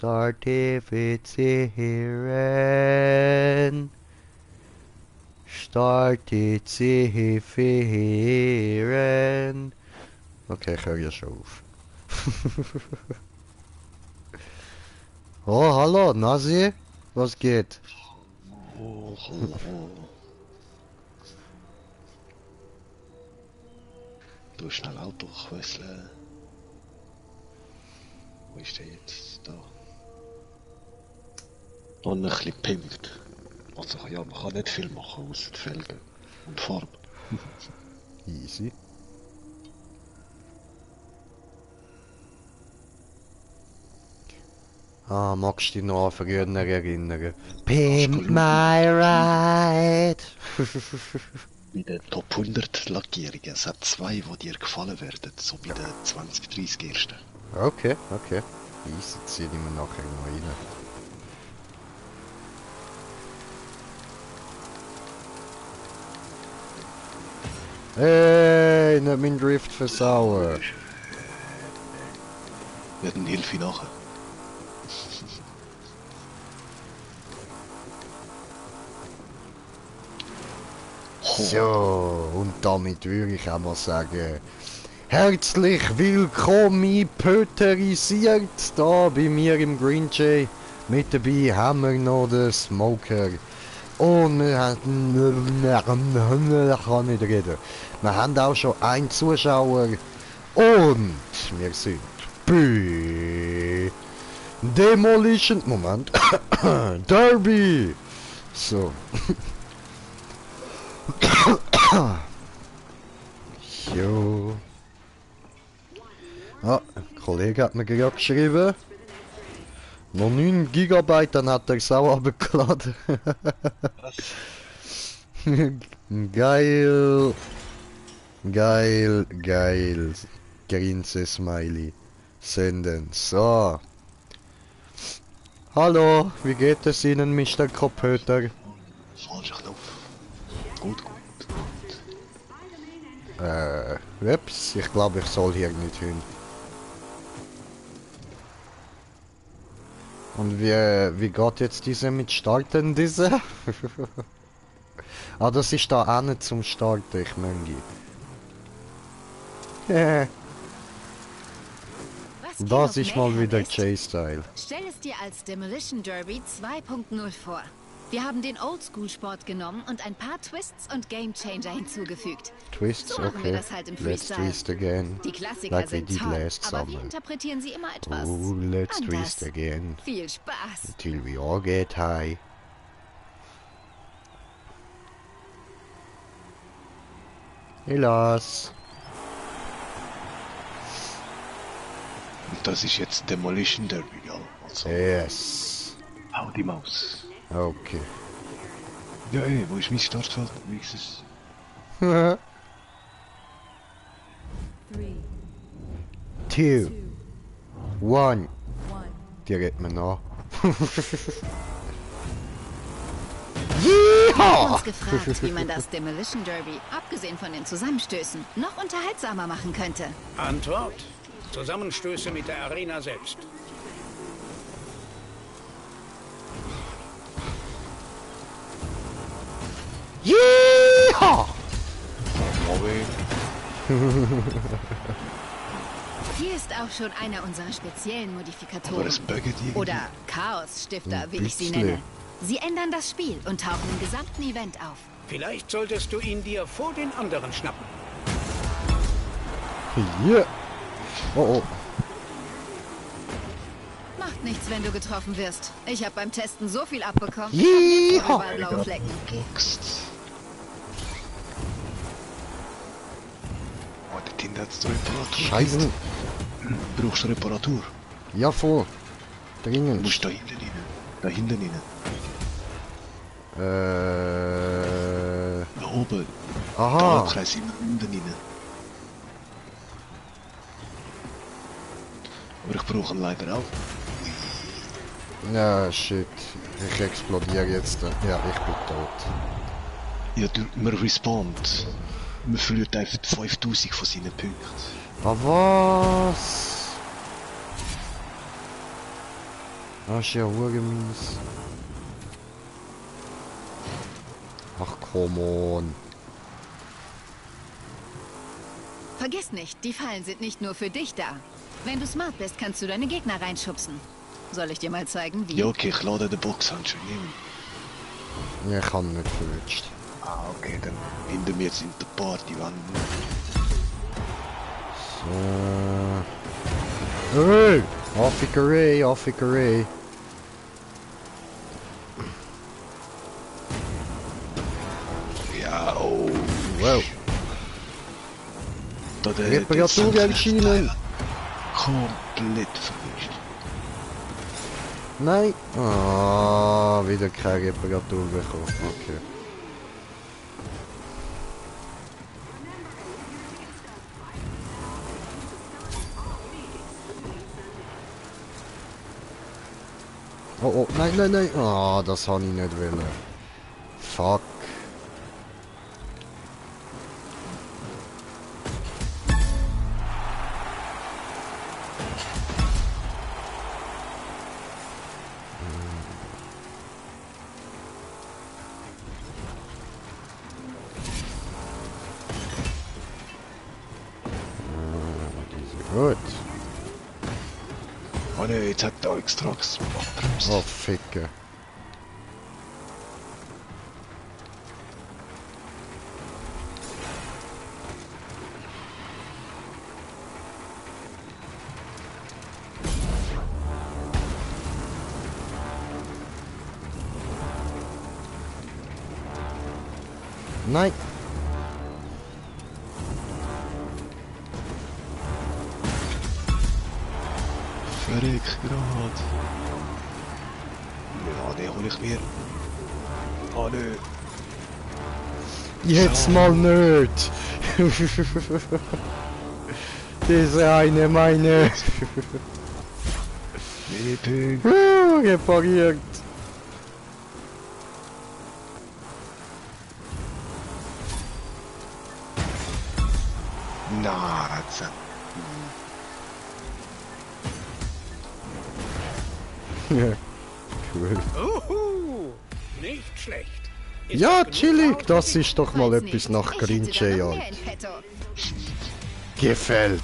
Startifizieren. Startifizieren. Okay, ich höre ja schon auf. Oh, hallo, Nasi? Was geht? Oh, hallo. Du schnell Auto wechseln. Wo ist der jetzt? Da. Und ein bisschen pimpt. Also ja, man kann nicht viel machen aus den Felgen und Farben. Easy. Ah, magst du dich noch an früher erinnern? Pimp my ride! Bei den Top 100 Lackierungen, es hat zwei, die dir gefallen werden, so bei den 20, 30 ersten. Okay, okay. Easy, zieh ich mir nachher noch rein. Hey, nicht mein Drift versauen. Ja, dann hilf ich nachher. So, und damit würde ich auch mal sagen, herzlich willkommen pöterisiert da bei mir im Green Jay. Mit dabei haben wir noch den Smoker. Und wir haben... Ich kann nicht reden. Wir haben auch schon einen Zuschauer. Und wir sind bei Demolition... Moment. Derby. So. Jo. Ah, ein Kollege hat mir gerade geschrieben. Noch 9 GB, dann hat er es auch abgeladen. Geil. Geil, geil. Grinse Smiley. Senden. So. Hallo, wie geht es Ihnen, Mr. Kopöter? Falscher Knopf. Gut, gut. Ups, ich glaube, ich soll hier nicht hin. Und wie geht jetzt diese mit Starten, diese? Ah, das ist da auch nicht zum Starten, ich meine. Das ist mal wieder J-Style. Stell es dir als Demolition Derby 2.0 vor. Wir haben den Oldschool-Sport genommen und ein paar Twists und Gamechanger hinzugefügt. Twists, So machen wir okay. das halt im Let's Freestyle. twist again. Die Klassiker Like we sind did toll, last aber wir summer. interpretieren sie immer etwas Oh, let's anders. twist again. Viel Spaß! Until we all get high. Hélas. Und das ist jetzt Demolition Derby, ja. Also, Yes. hau die Maus. Okay. Ja, ey, wo ist mein Startfeld? Wie ist es? 3, 2, 1. Die redet man nach. Wir haben Yeehaw! uns gefragt, wie man das Demolition Derby, abgesehen von den Zusammenstößen, noch unterhaltsamer machen könnte. Antwort? Zusammenstöße mit der Arena selbst. Yeehaw! Hier ist auch schon einer unserer speziellen Aber Modifikatoren. es buggt irgendwie. Oder Chaos-Stifter, wie ich sie bisschen. nenne. Sie ändern das Spiel und tauchen im gesamten Event auf. Vielleicht solltest du ihn dir vor den anderen schnappen. Hier. Oh, oh. Macht nichts, wenn du getroffen wirst. Ich habe beim Testen so viel abbekommen. Yeehaw! Ich hab jetzt überall blaue Flecken. Boxt. Oh, der Tinder hat zur Reparatur. Scheiße. Brauchst du Reparatur? Ja, voll. Du Dringend. musst da hinten rein. Da hinten rein. Da oben. Aha. Da kreis immer hinten rein. Aber ich brauche ihn leider auch. Ja, shit. Ich explodiere jetzt. Ja, ich bin tot. Ja, man respawnt. Man verliert einfach 5000 von seinen Punkten. Ah, was? Das ist ja mies. Ach, come on. Vergiss nicht, die Fallen sind nicht nur für dich da. Wenn du smart bist, kannst du deine Gegner reinschubsen. Soll ich dir mal zeigen, wie? Ja, okay, ich lade den Boxhandschuh nehmen. Ja, ich habe nicht verrutscht. Ah, okay, dann hinter mir sind die Partywand. So. Hey! Affikerei, Affikerei. Ja, oh. Wow. Da Reparatur erschienen. Komplett verwischt. Nein. Ah, wieder keine Reparatur bekommen. Okay. Oh, oh, nein, nein, nein. Ah, das habe ich nicht wollen. Fuck. Gut. Oh ne, jetzt hat der extra abgebremst. Oh, Ficke. Nein. Verreck grad. Ja, den hol ich mir. Oh ne. Jetzt mal nicht. Diese eine meine. Nee, Pink. Repariert. Na, das Ja, cool. Uhu, nicht schlecht. Ist Ja, das genug chillig. Rauch? Das ist doch mal Weiß etwas nicht. nach Ich hätte da Grinche, noch mehr ja. in petto. Gefällt.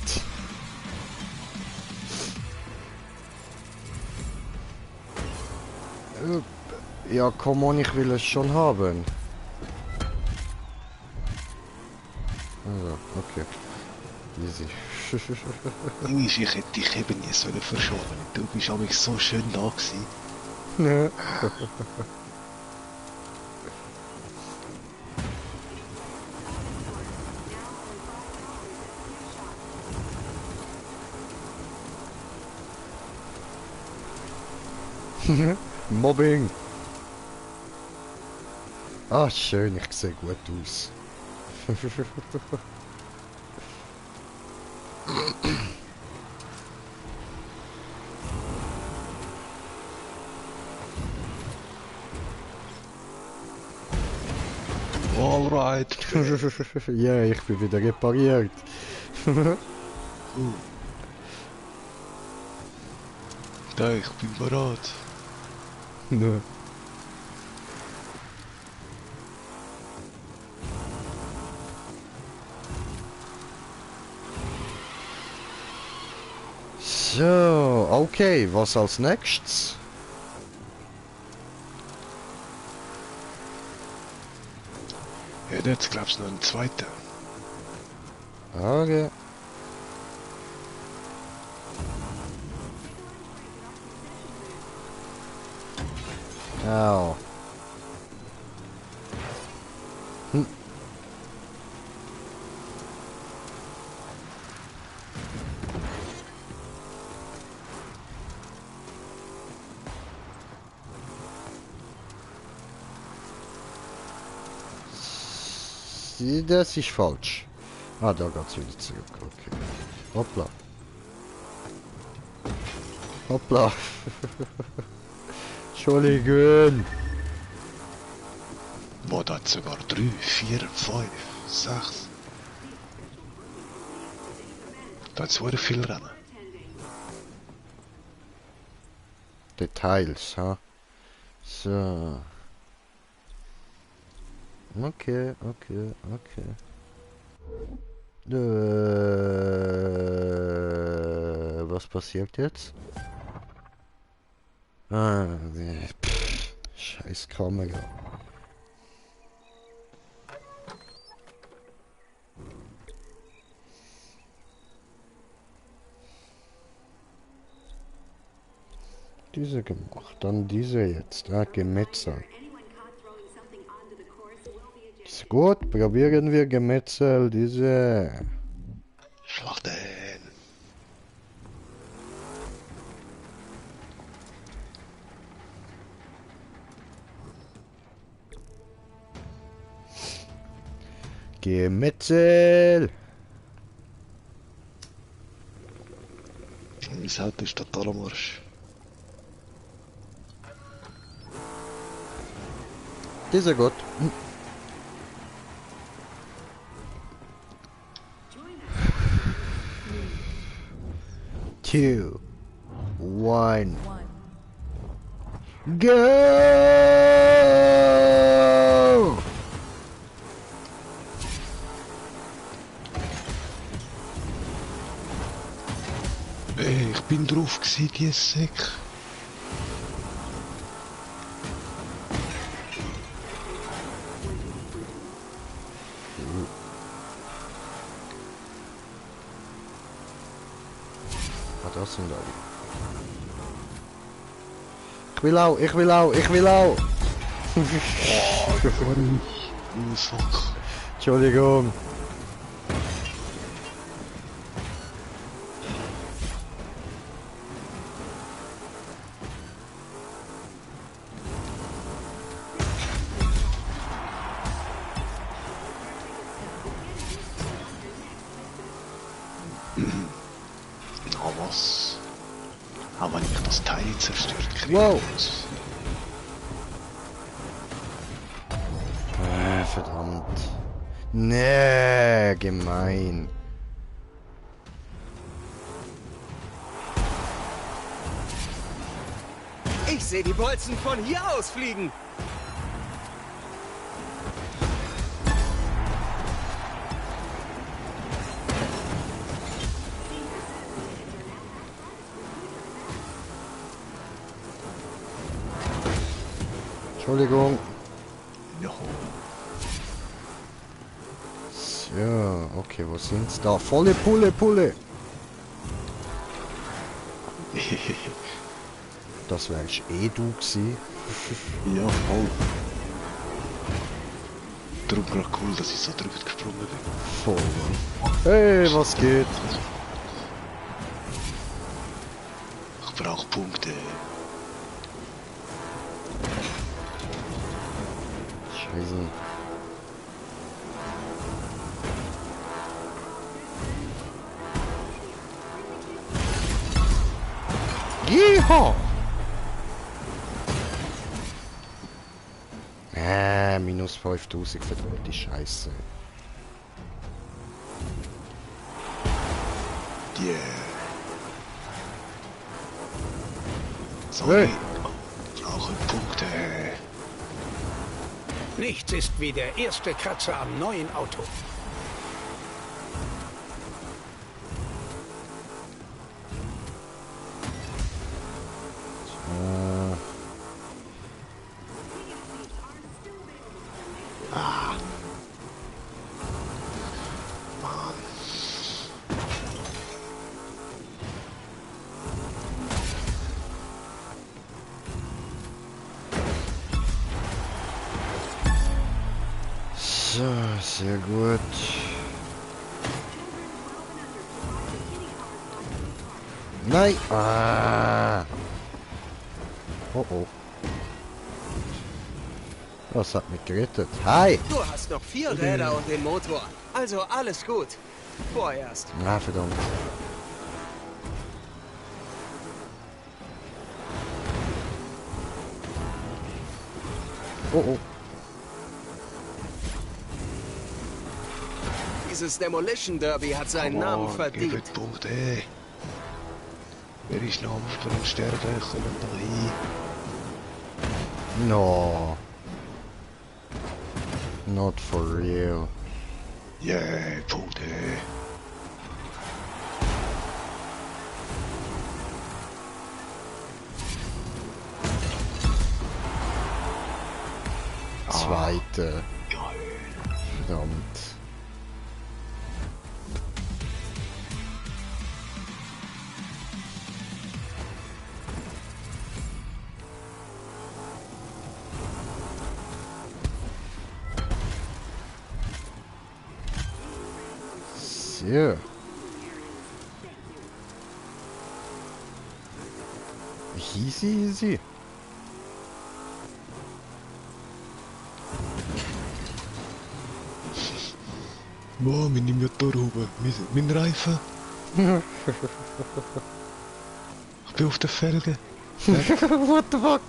Ja, komm on, ich will es schon haben. Also, okay. Easy. Junge, ich hätte dich eben nie sollen verschonen. Du bist aber so schön da gewesen. Ja. Mobbing. Ah, schön, ich sehe gut aus. Alright. Ja, ich bin wieder repariert. Da, ich bin bereit. Ne. So, okay, was als nächstes? Ja, jetzt glaubst du noch einen zweiten. Okay. Au. Hm. Das ist falsch. Ah, da geht's wieder zurück. Okay. Hoppla. Hoppla. Entschuldigung. Boah, da hat sogar 3, 4, 5, 6. Da hat so viel Rennen. Details, ha? So. Okay. Was passiert jetzt? Ah, nee, scheiß Kamera. Diese gemacht, dann diese jetzt, Gemetzel. Ist gut, probieren wir Gemetzel, diese. Schlachten. Gemetzel! Mein Auto ist total am Arsch. Diese gut. 2, 1, go! Ey, ich bin drauf gewesen, die Säck. Das sind alle. Ich will auch! Oh, fuck. Entschuldigung. Na was? Aber wenn ich das Teil zerstört kriege. Wow. Verdammt. Nee, gemein. Ich sehe die Bolzen von hier aus fliegen. Entschuldigung. No. So, okay, wo sind's da? Volle Pulle! Das wärst eh du gewesen. Ja, voll. Darum gerade cool, dass ich so drüber gesprungen bin. Voll. Hey, was geht? Ich brauche Punkte. Scheiße. Yeehaw! Minus 5000 verdammt die Scheiße. Yeah. So, Hey. brauche Punkte. Nichts ist wie der erste Kratzer am neuen Auto. So, sehr gut. Nein! Ah! Oh oh. Das hat mich gerettet. Hi! Du hast noch 4 Räder und den Motor. Also alles gut. Vorerst. Ah, verdammt. Oh oh. Dieses Demolition Derby hat seinen Namen verdient. Gebt Punkte. Wer ist noch für den Sterben? Kommen da hin. No. Not for real. Yeah, Pute. Zweite. Geil. Verdammt. So. Easy, easy. Boah, meine Motorhaube, mein Reifen. Ich bin auf der Felge. What the fuck?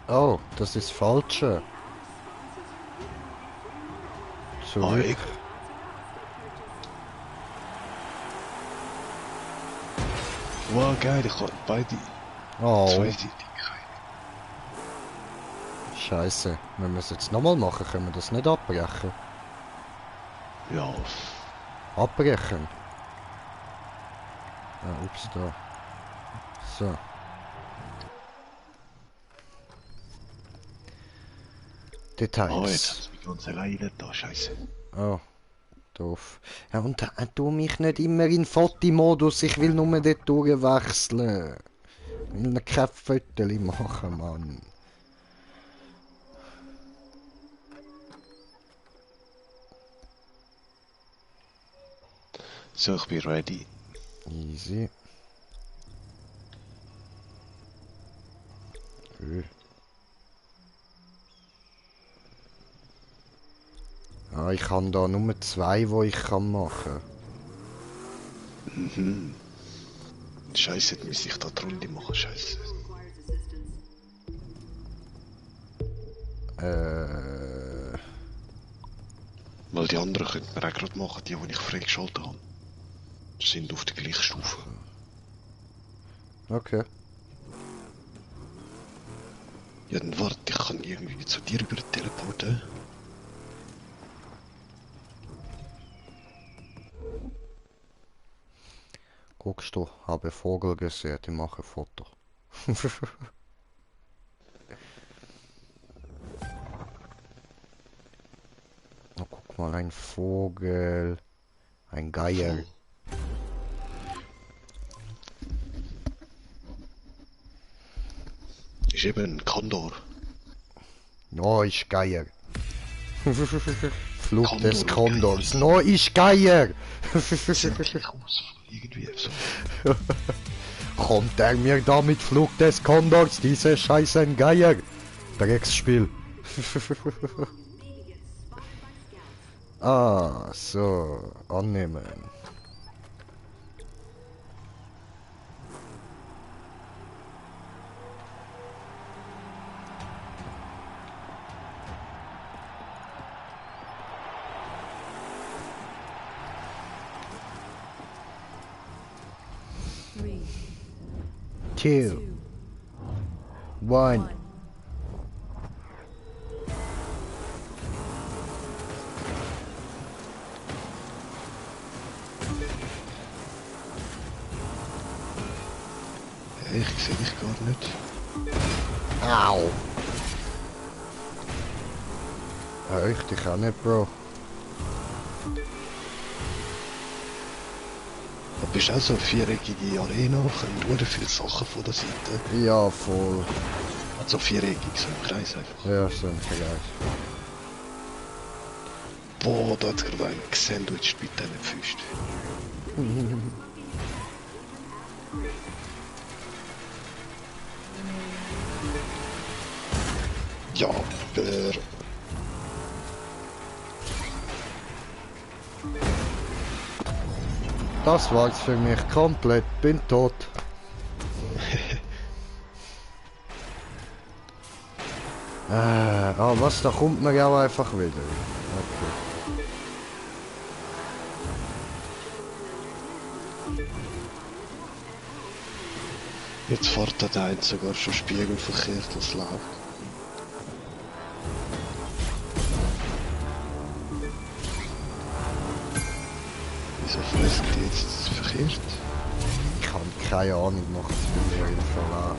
Oh, das ist falsche. Zurück. ich- Wow, geil, ich kann beide Oh, zweiseitig. Scheiße. Wenn wir es jetzt nochmal machen, können wir das nicht abbrechen. Ja, Abbrechen. Ah, ups, da. So. oh, jetzt hat Details. es mich ganz alleine da, scheiße. Oh, doof. Ja, und tu mich nicht immer in Fotomodus, ich will nur dort durchwechseln. Ich will kein Fotos machen, Mann. So, ich bin ready. Easy. Ah, ich habe da nur 2, wo ich kann machen. Scheiße, jetzt müsste ich da die Runde machen, scheiße. Weil die anderen könnten wir auch gerade machen, die ich freigeschaltet habe. Die sind auf der gleichen Stufe. Okay. Ja, dann warte, ich kann irgendwie zu dir über teleporten. Guckst du, habe Vogel gesehen, ich mache Foto. Oh, guck mal, ein Vogel, ein Geier. Ist eben ein Kondor. No, ist Geier. Flug Kondor, des Kondors. No, ist Geier. Sieht gleich aus, irgendwie so. Kommt er mir da mit Flug des Kondors, diese scheiß ein Geier. Drecksspiel. Ah, so, annehmen. Two, one. Hey, ich sehe dich gar nicht. Au. Ja, ich dich auch nicht, Bro. Du bist auch so eine viereckige Arena, kommen nur viele Sachen von der Seite. Ja, voll. Also viereckig, so im Kreis einfach. Ja, so ein Vergleich. Boah, da hat gerade ein gesandwiched mit diesen Füßen. Ja, aber... Das war's für mich komplett. Bin tot. Was? Da kommt man ja auch einfach wieder. Okay. Jetzt fährt der eine sogar schon spiegelverkehrt, das läuft. Wieso fressen die jetzt verkehrt? Ich habe keine Ahnung, macht es bei mir im Fall auch.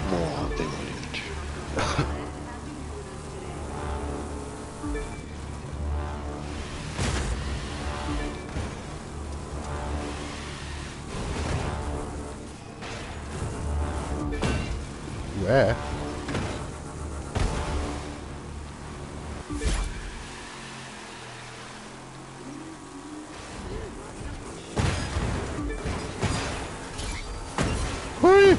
Boah, demoliert. Where? Hui!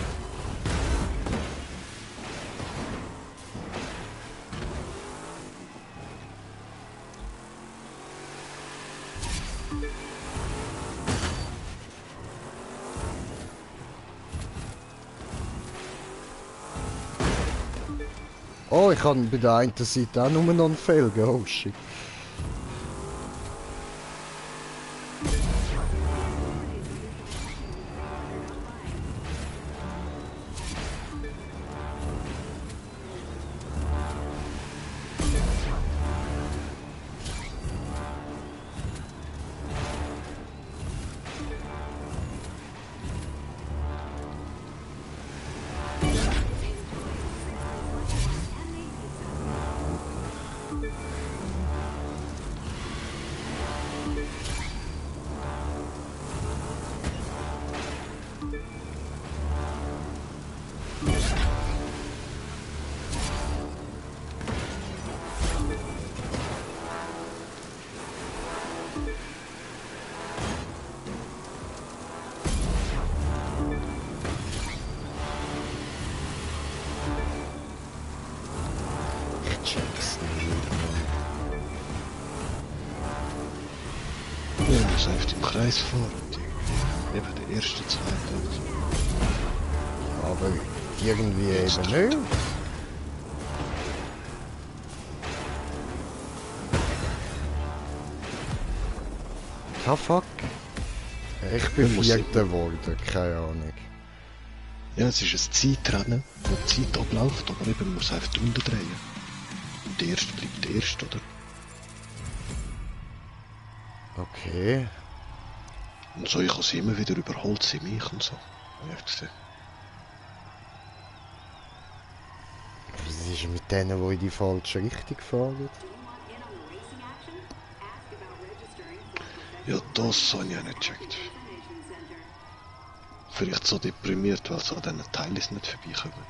Oh, ich kann bei der einen Seite auch nur noch einen Felgen. Oh shit. Ich check's nicht. Ja, muss einfach im Kreis fahren. Eben der erste, zweite. Aber irgendwie eben nicht. Ah fuck. Ich bin Vierter geworden, keine Ahnung. Ja, es ist ein Zeitrennen, wo die Zeit abläuft, aber eben man muss einfach die Runde drehen. Und der Erste bleibt der Erste, oder? Okay. Und so, ich habe sie immer wieder überholt, sie mich und so. Hab ich gesehen. Was ist mit denen, die in die falsche Richtung fahren? Ja, das habe ich auch nicht gecheckt. Vielleicht so deprimiert, weil sie an diesen Teilen nicht vorbeikommen.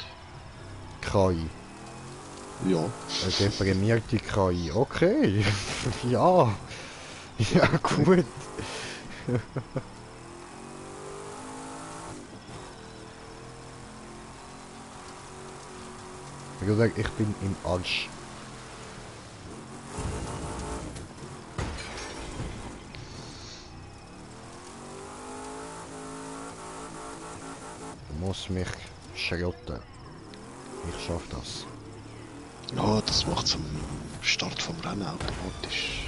KI. Ja. Eine deprimierte KI. Okay. Ja. Ja, gut. Bruder, ich bin im Arsch. Ich muss mich schrotten. Ich schaff das. Ja, das macht zum Start vom Rennen automatisch.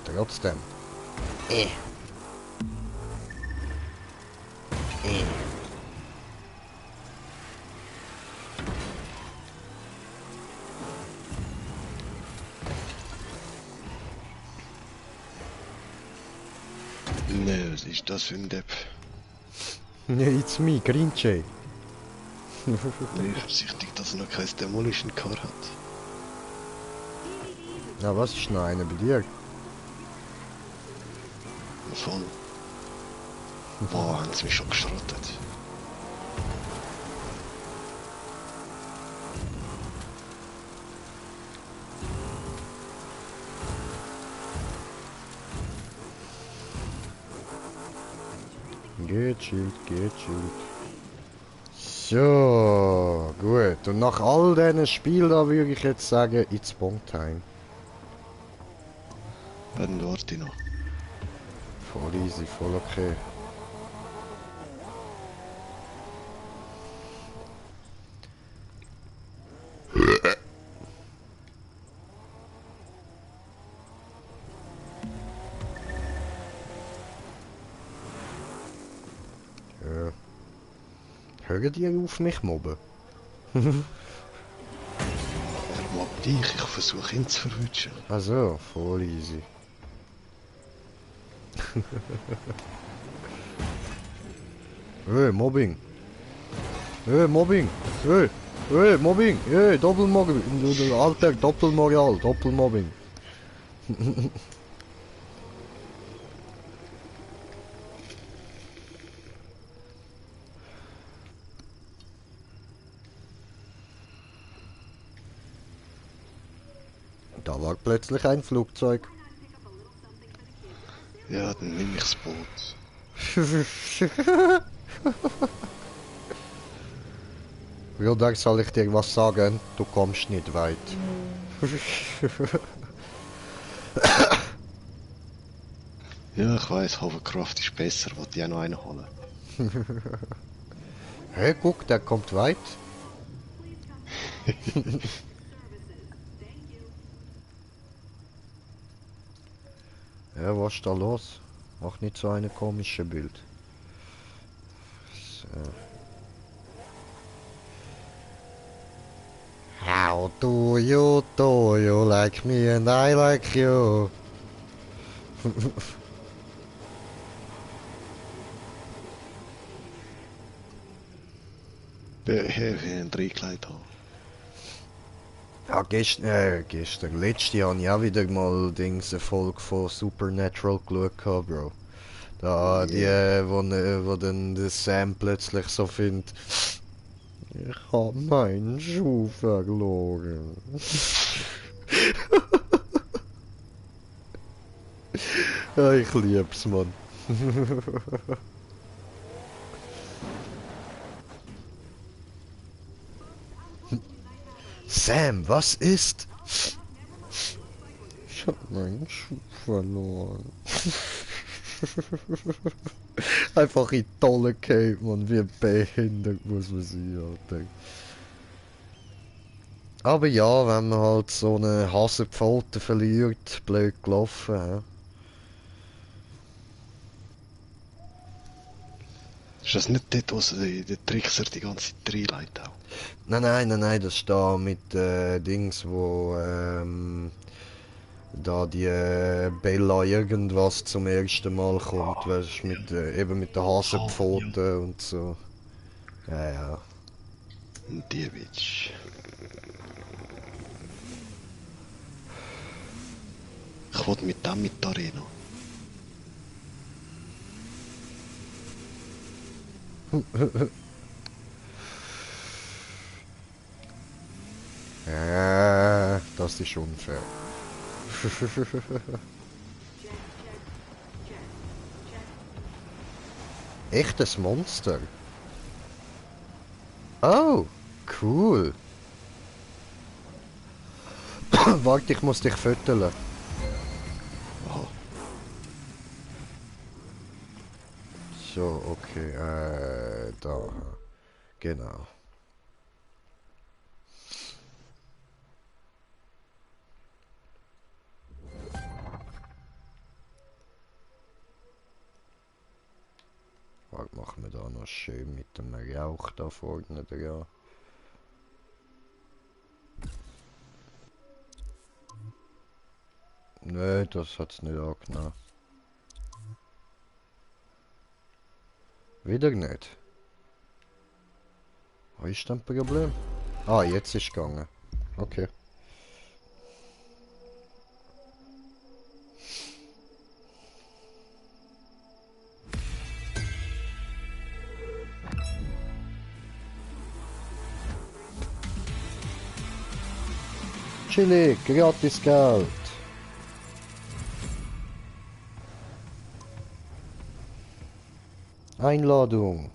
Trotzdem. Nee, was ist das für ein Depp? Yeah, it's me, Green Jay. Nee, vorsichtig, dass er noch kein Demolition Car hat. Ja, was ist noch einer bei dir? Voll. Boah, haben sie mich schon geschrottet. Gechillt, gechillt. So, gut. Und nach all diesen Spielen da würde ich jetzt sagen, it's Bomb Time. Dann warte ich noch. Voll easy, voll okay. Ja. Hört ihr auf mich mobben? Er mobbt dich, ich versuche ihn zu verwünschen. Also, voll easy. Mobbing. Mobbing. Mobbing. Doppelmobbing. Alter, Doppelmoral, Doppelmobbing. Da war plötzlich ein Flugzeug. Ja, dann nehme ich das Boot. Wildberg, soll ich dir was sagen? Du kommst nicht weit. Ja, ich weiss, Hovercraft ist besser, wollte ich auch noch einen holen. Hey, guck, der kommt weit. Ja, was ist da los? Mach nicht so eine komische Bild. So. How do you like me and I like you? Wenn ich einen reingelegt habe. Ja, gestern, letztes Jahr habe ich auch wieder mal eine Folge von Supernatural geschaut, Bro. Da, die, wo dann der Sam plötzlich so findet, ich hab meinen Schuh verloren. Ja, ich lieb's, Mann. Sam, was ist? Ich hab meinen Schuh verloren. Einfach in tolle Cape, man, wie behindert muss man sein, Alter. Aber ja, wenn man halt so eine Hasenpfote verliert, blöd gelaufen, ja. Ist das nicht dort, wo sie den Trickser die ganze Zeit reinlegt auch? Nein, das ist da mit Dings, wo da die Bella irgendwas zum ersten Mal kommt, weißt du, mit eben mit der Hasenpfote und so. Ja. Die Bitch. Ich wollte mit dem mit der Arena. Das ist unfair. Echtes Monster. Oh, cool. Warte, ich muss dich fütteln. Aha. So, okay, da. Genau. Was machen wir da noch schön mit dem Rauch da vorne dran? Nö, das hat's nicht angenommen. Wieder nicht. Was ist denn das Problem? Ah, jetzt ist es gegangen. Okay. Chillig, gratis Geld. Einladung.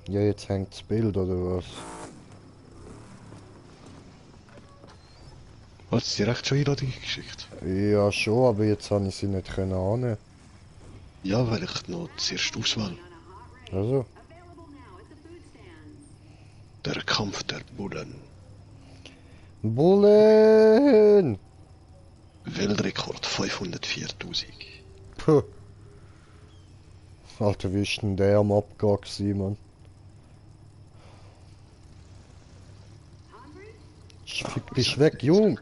Ja, jetzt hängt das Bild, oder was? Hat es dir echt schon Einladung geschickt? Ja, schon, aber jetzt habe ich sie nicht können ahnen. Ja, weil ich noch zuerst Auswahl. Also, Der Kampf der Bullen. Bullen! Weltrekord 504.000. Puh. Alter, wie ist denn der am Abgehen gewesen, Mann? Bist weg, Jung!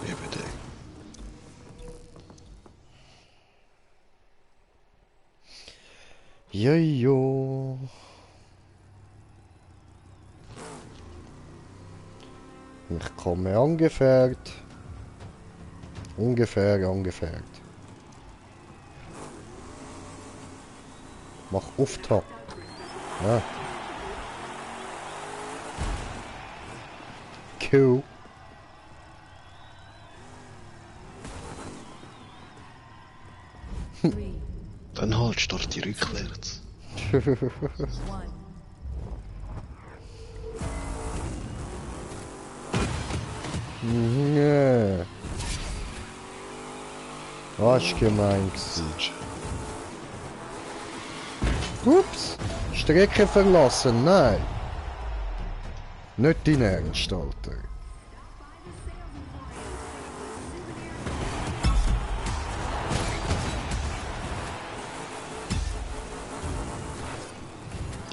Eben der. Jojo. Ich komme angefährt. Ungefähr angefährt. Mach Auftakt. Ja. Cool. Dann halt, starte rückwärts. Nee. Was gemein gewesen. Ups. Strecke verlassen, nein. Nicht dein Ernst, Alter.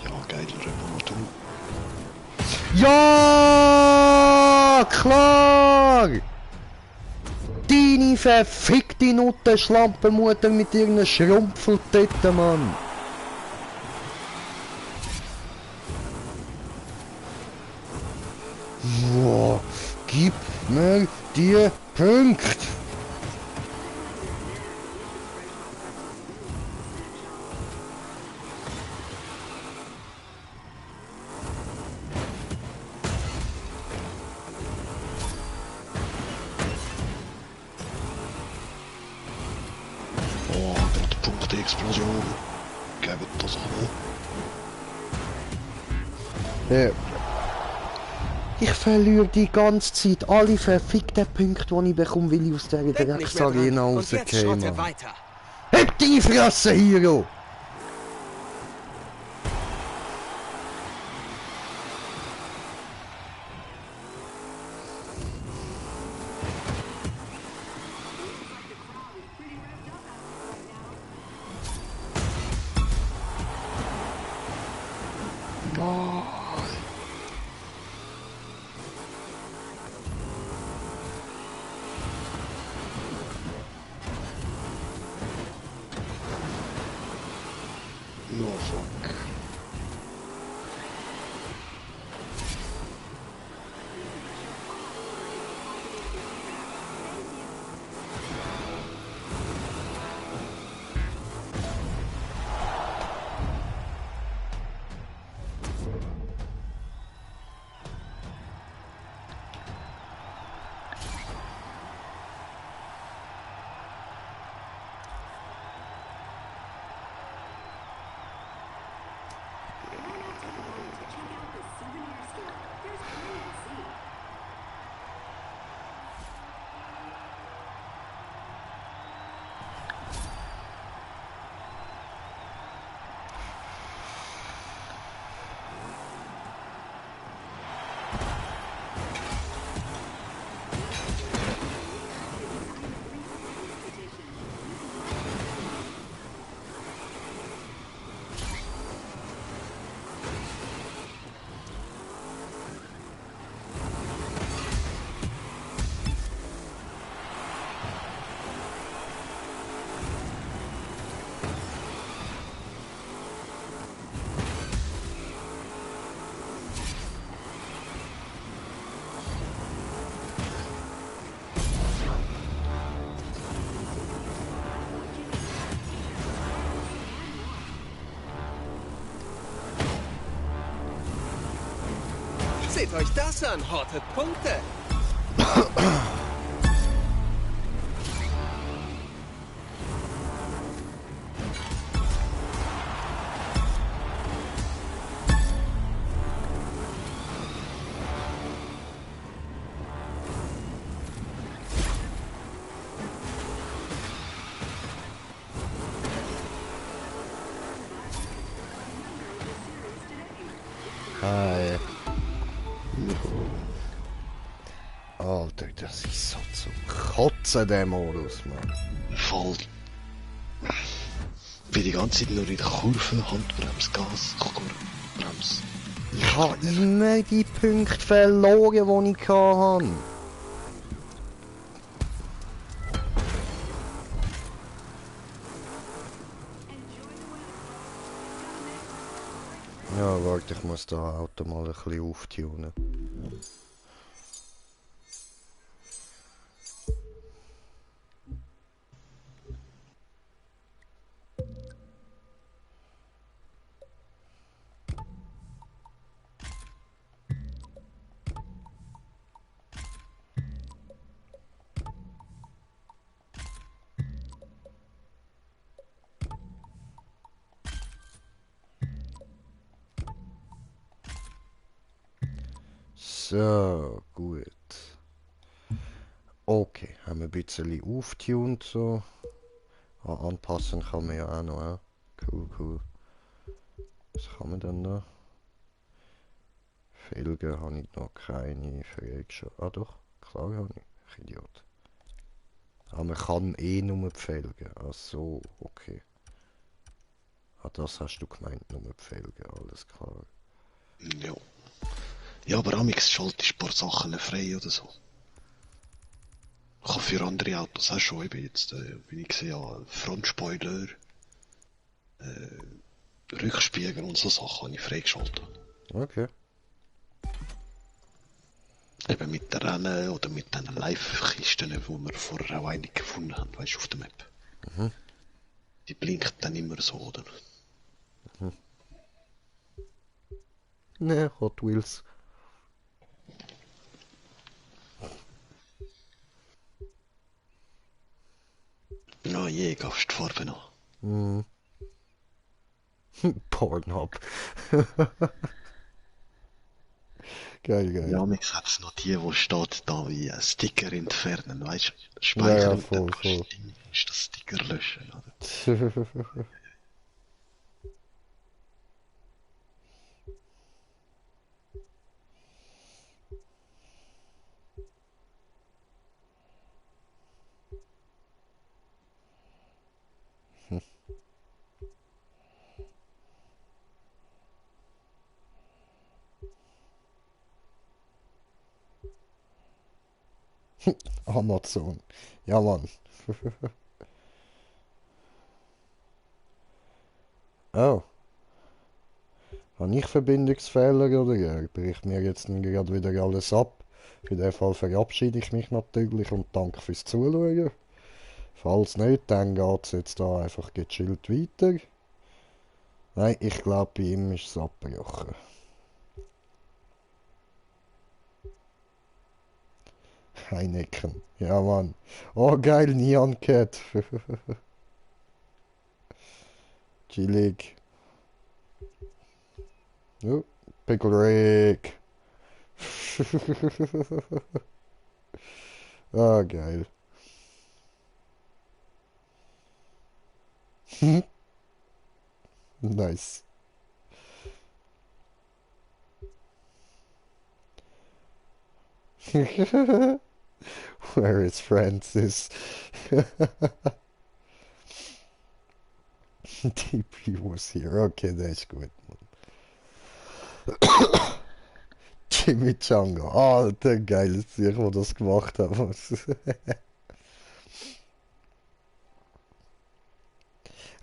Ja, geiler Remoto. Ja, klar! Deine verfickte Nuttenschlampenmutter mit irgendeiner Schrumpfeltette, Mann! Wow, gib mir die Punkte! Oh, gerade Punkte-Explosion. Gebt das an. Ja. Ich verliere die ganze Zeit alle verfickten Punkte, die ich bekomme, weil ich aus dieser Denk nicht mehr Drecksarena dran. Und jetzt rausgehe, schaut er Mann. weiter. Heb die Fresse, Hero! No fuck. Seht euch das an, hortet Punkte. Alter, das ist so zum Kotzen, der Modus, Mann. Voll. Bin die ganze Zeit nur in der Kurve, Handbremse, Gas, Bremse. Ich habe immer die Punkte verloren, die ich hatte. Ja, warte, ich muss das Auto mal ein bisschen auftunen. So, gut. Okay, haben wir ein bisschen aufgetunt so. Ah, anpassen kann man ja auch noch. Cool, cool. Was kann man denn noch? Felgen habe ich noch keine freigeschaltet. Ah doch, klar habe ich. Ich Idiot. Aber man kann eh nur die Felgen. Ach so, okay. Ah, das hast du gemeint, nur die Felgen, alles klar. Ja. Ja, aber amix schaltest du ein paar Sachen frei oder so. Ich habe für andere Autos auch schon eben jetzt, wie ich gesehen habe, Frontspoiler, Rückspiegel und so Sachen habe ich freigeschaltet. Okay. Eben mit der Rennen oder mit den Live-Kisten, wo wir vorher auch einige gefunden haben, weißt du, auf der Map. Mhm. Die blinkt dann immer so, oder? Ne, Hot Wheels. Ja, je, gabst die Farbe noch. Mhm. Pornhub. Geil, geil. Ja, amix hat es noch die, wo steht da wie Sticker entfernen, weißt du? Ja, Speichern ja, und dann voll, kannst voll. du das Sticker löschen, oder? Amazon. Ja, Mann. Oh. Habe ich Verbindungsfehler oder bricht mir jetzt gerade wieder alles ab? Für den Fall verabschiede ich mich natürlich und danke fürs Zuschauen. Falls nicht, dann geht es jetzt da einfach gechillt weiter. Nein, ich glaube, bei ihm ist es abgebrochen. Heineken. Ja, Mann. Oh, geil, Neon Cat. Chillig. Oh, Pickle Rick. Ah, geil. Nice. Where is Francis? TP was here. Okay, der ist gut, Mann. Chimichanga. Alter, geiles Tier, wo das gemacht hat.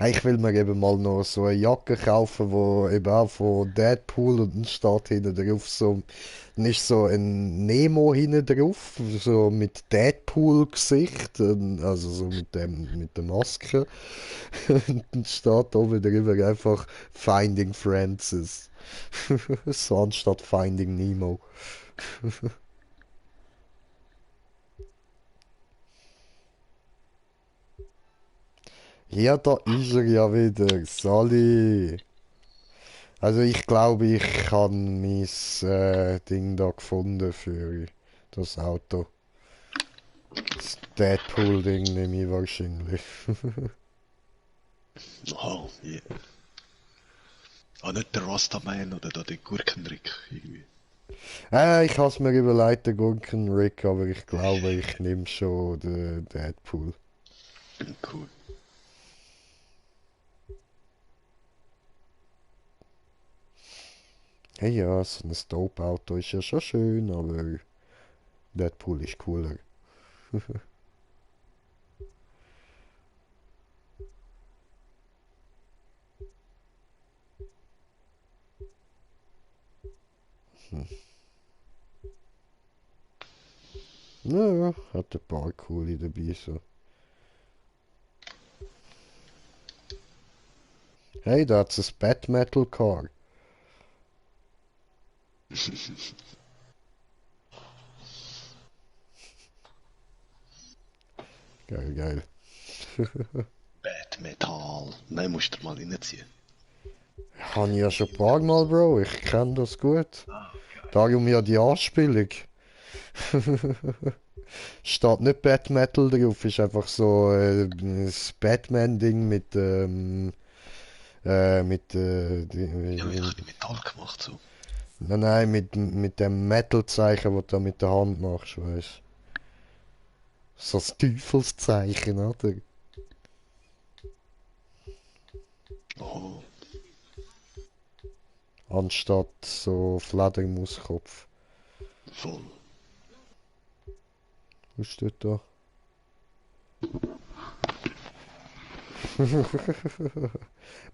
Hey, ich will mir eben mal noch so eine Jacke kaufen, wo eben auch von Deadpool und dann steht hinten drauf so, dann ist so ein Nemo hinten drauf, so mit Deadpool-Gesicht, also so mit der Maske. Und dann steht oben drüber einfach Finding Francis. So anstatt Finding Nemo. Ja, da ist er ja wieder. Sally. Also ich glaube, ich habe mein Ding da gefunden für das Auto. Das Deadpool-Ding nehme ich wahrscheinlich. Oh, yeah. Ah, nicht der Rastaman oder da der Gurkenrick, irgendwie. Ich habe es mir überlegt, den Gurken Rick, aber ich glaube, ich nehme schon den Deadpool. Cool. Hey ja, so ein Dope-Auto ist ja schon schön, aber Deadpool ist cooler. Ja, hat ein paar coole dabei so. Hey, da hat's ein Bat-Metal Car. Geil, geil. Bad Metal. Nein, musst du mal reinziehen. Habe ich ja schon ein paar Mal, Bro. Ich kenne das gut. Darum ja die Anspielung. Steht nicht Bad Metal drauf, ist einfach so das Batman-Ding Ja, wie ich Metall gemacht so. nein, nein, mit dem Metal-Zeichen, das du da mit der Hand machst, weißt. So das Teufelszeichen, oder? Oh, Anstatt so Fledermauskopf. voll. Was steht da?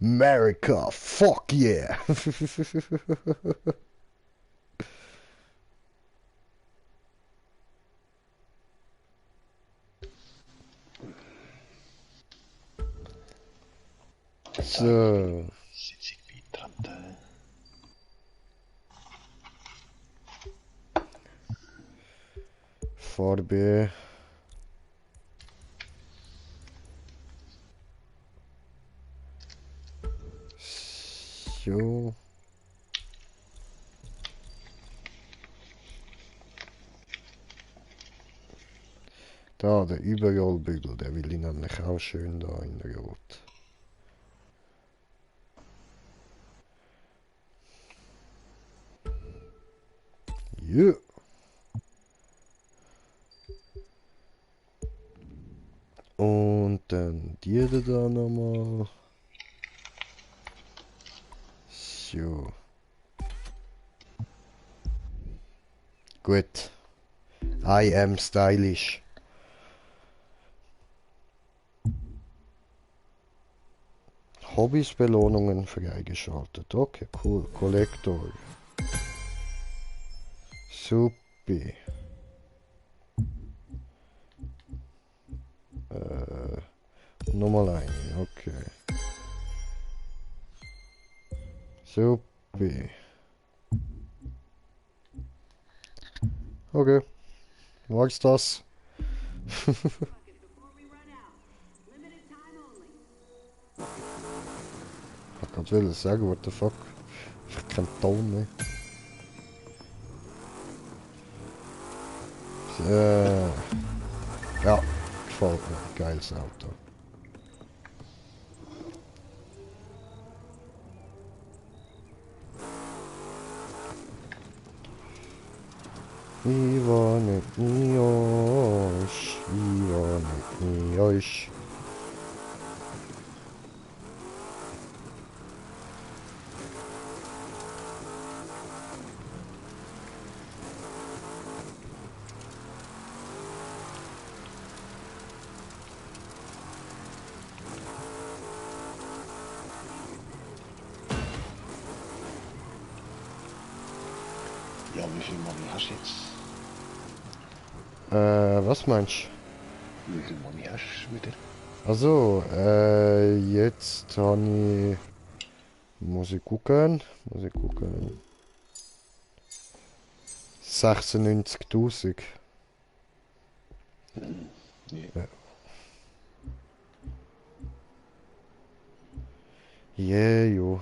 America, fuck yeah! So, Sitzung beitreten. Farbe. So. Da, der Überrollbügel, der will ich nämlich auch schön da in Rot. Ja. Und dann die da nochmal. So. Gut. I am stylish. Hobbys, Belohnungen freigeschaltet. Okay, cool. Kollektor. Supi. Nochmal eine, okay. Supi. Okay, war's das? Ich kann will sagen, what the fuck. Ich keinen Ton mehr. Ja, gefällt mir. Geiles Auto. Ich war nicht nie euch. Ich war nicht nie euch. Ja, wie viel Money hast du jetzt? Was meinst Wie viel Money hast du wieder? du? Also, jetzt habe ich... Muss ich gucken? 96.000. Nee. Ja. Jo.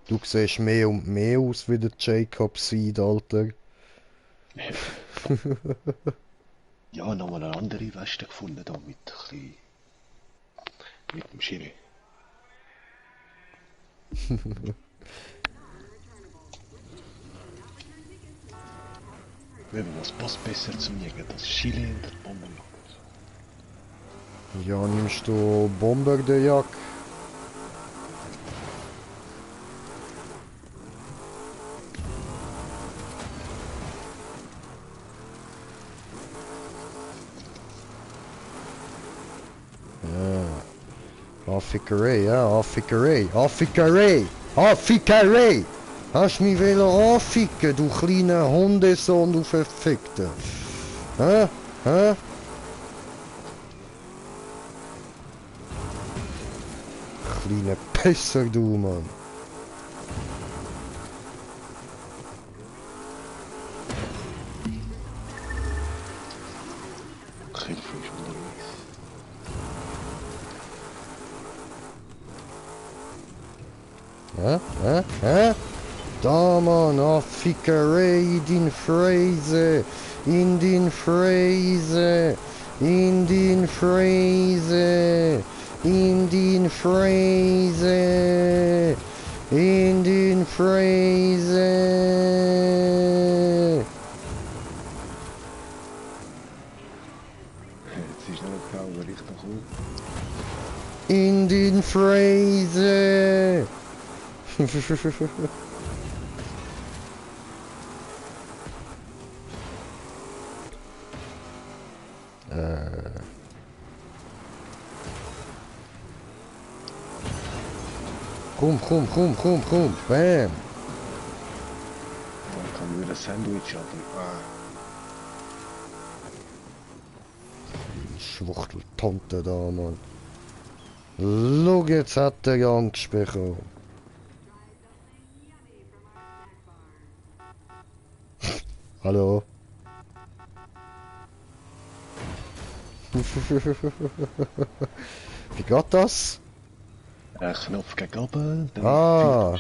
Du siehst mehr und mehr aus wie der Jacob Seed, Alter. Ja, nochmal eine andere Weste gefunden, da mit, mit dem Schiri. Was passt besser zum Jäger, das Chili und der Bombenjagd? Ja, nimmst du Bomber der Jagd? Ja. Affikerei, ja, Affikerei, Affikerei, Affikerei! Hast mich wollen anficken, du kleiner Hundesohn, du Verfickter. Hä? Hä? Kleiner Pisser, du, Mann. Hilfe ist unterwegs. Hä? Hä? Hä? Da, Mann, Affikerei in den Fräse, in den Fräse, in den Fräse, in den Fräse, in den Fräse. Jetzt ist noch nicht genau in Richtung hoch. In den Fräse. Komm, bam. Man kann wieder ein Sandwich haben. Schwuchteltante da, Mann. Schau, jetzt hat er Angst bekommen. Hallo? Wie geht das? Knopf gegen oben, dann Ah,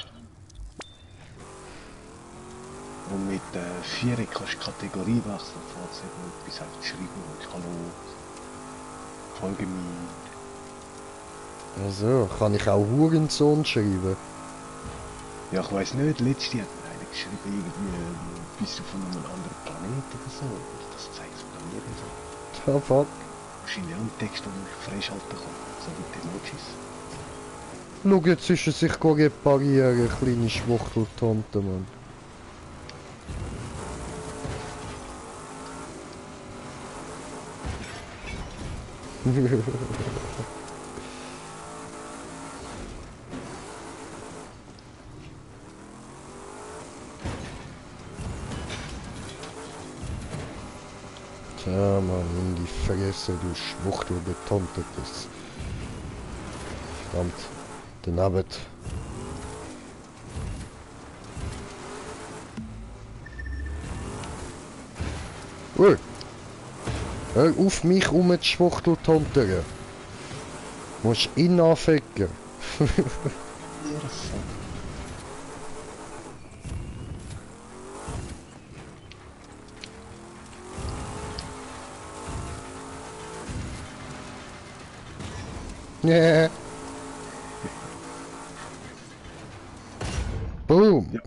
und mit 4 kannst du Kategorie wechseln, falls du etwas einfach schreiben willst. Hallo, folge mir. also kann ich auch Hurensohn schreiben? Ja, ich weiss nicht, letzte hat mir einer geschrieben, irgendwie, bist du von einem anderen Planet oder so. Und das zeigt mir dann nirgendwo. Da fuck. Wahrscheinlich auch ein Text, den ich freischalten kann, so mit Emojis. Schau, jetzt ist er sich reparieren, kleine Schwuchteltante, Mann. Tja, Mann, in die Fresse, du Schwuchtelbetontetes. Verdammt, den Abend. Ui! Hör auf mich rumzuschwuchteltontern. Musst ihn anficken. Yeah. Boom. Ja.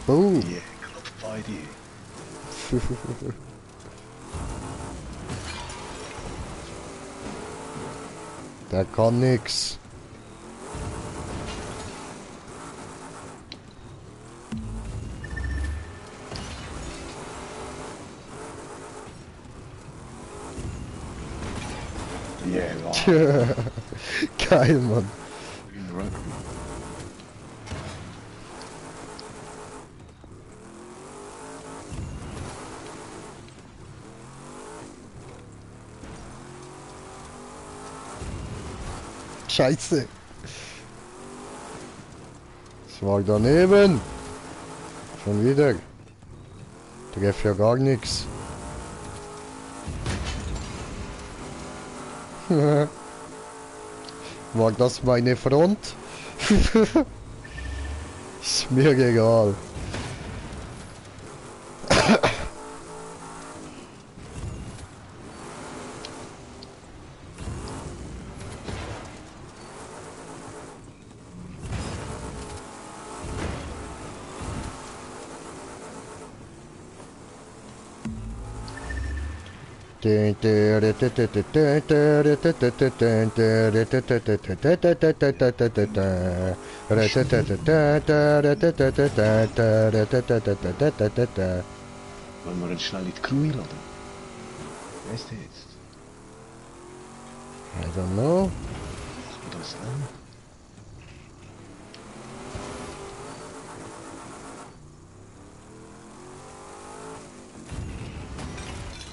Boom. Yeah, Knopf bei dir. Der kann nix. Yeah, wow. Geil, Mann. In Rugby. Scheiße. Das war daneben. Schon wieder. Treff ja gar nichts. War das meine Front? Ist mir egal. Wollen wir ihn schnell in die Crew einladen? Wer ist der jetzt? I don't know. Machen wir das dann?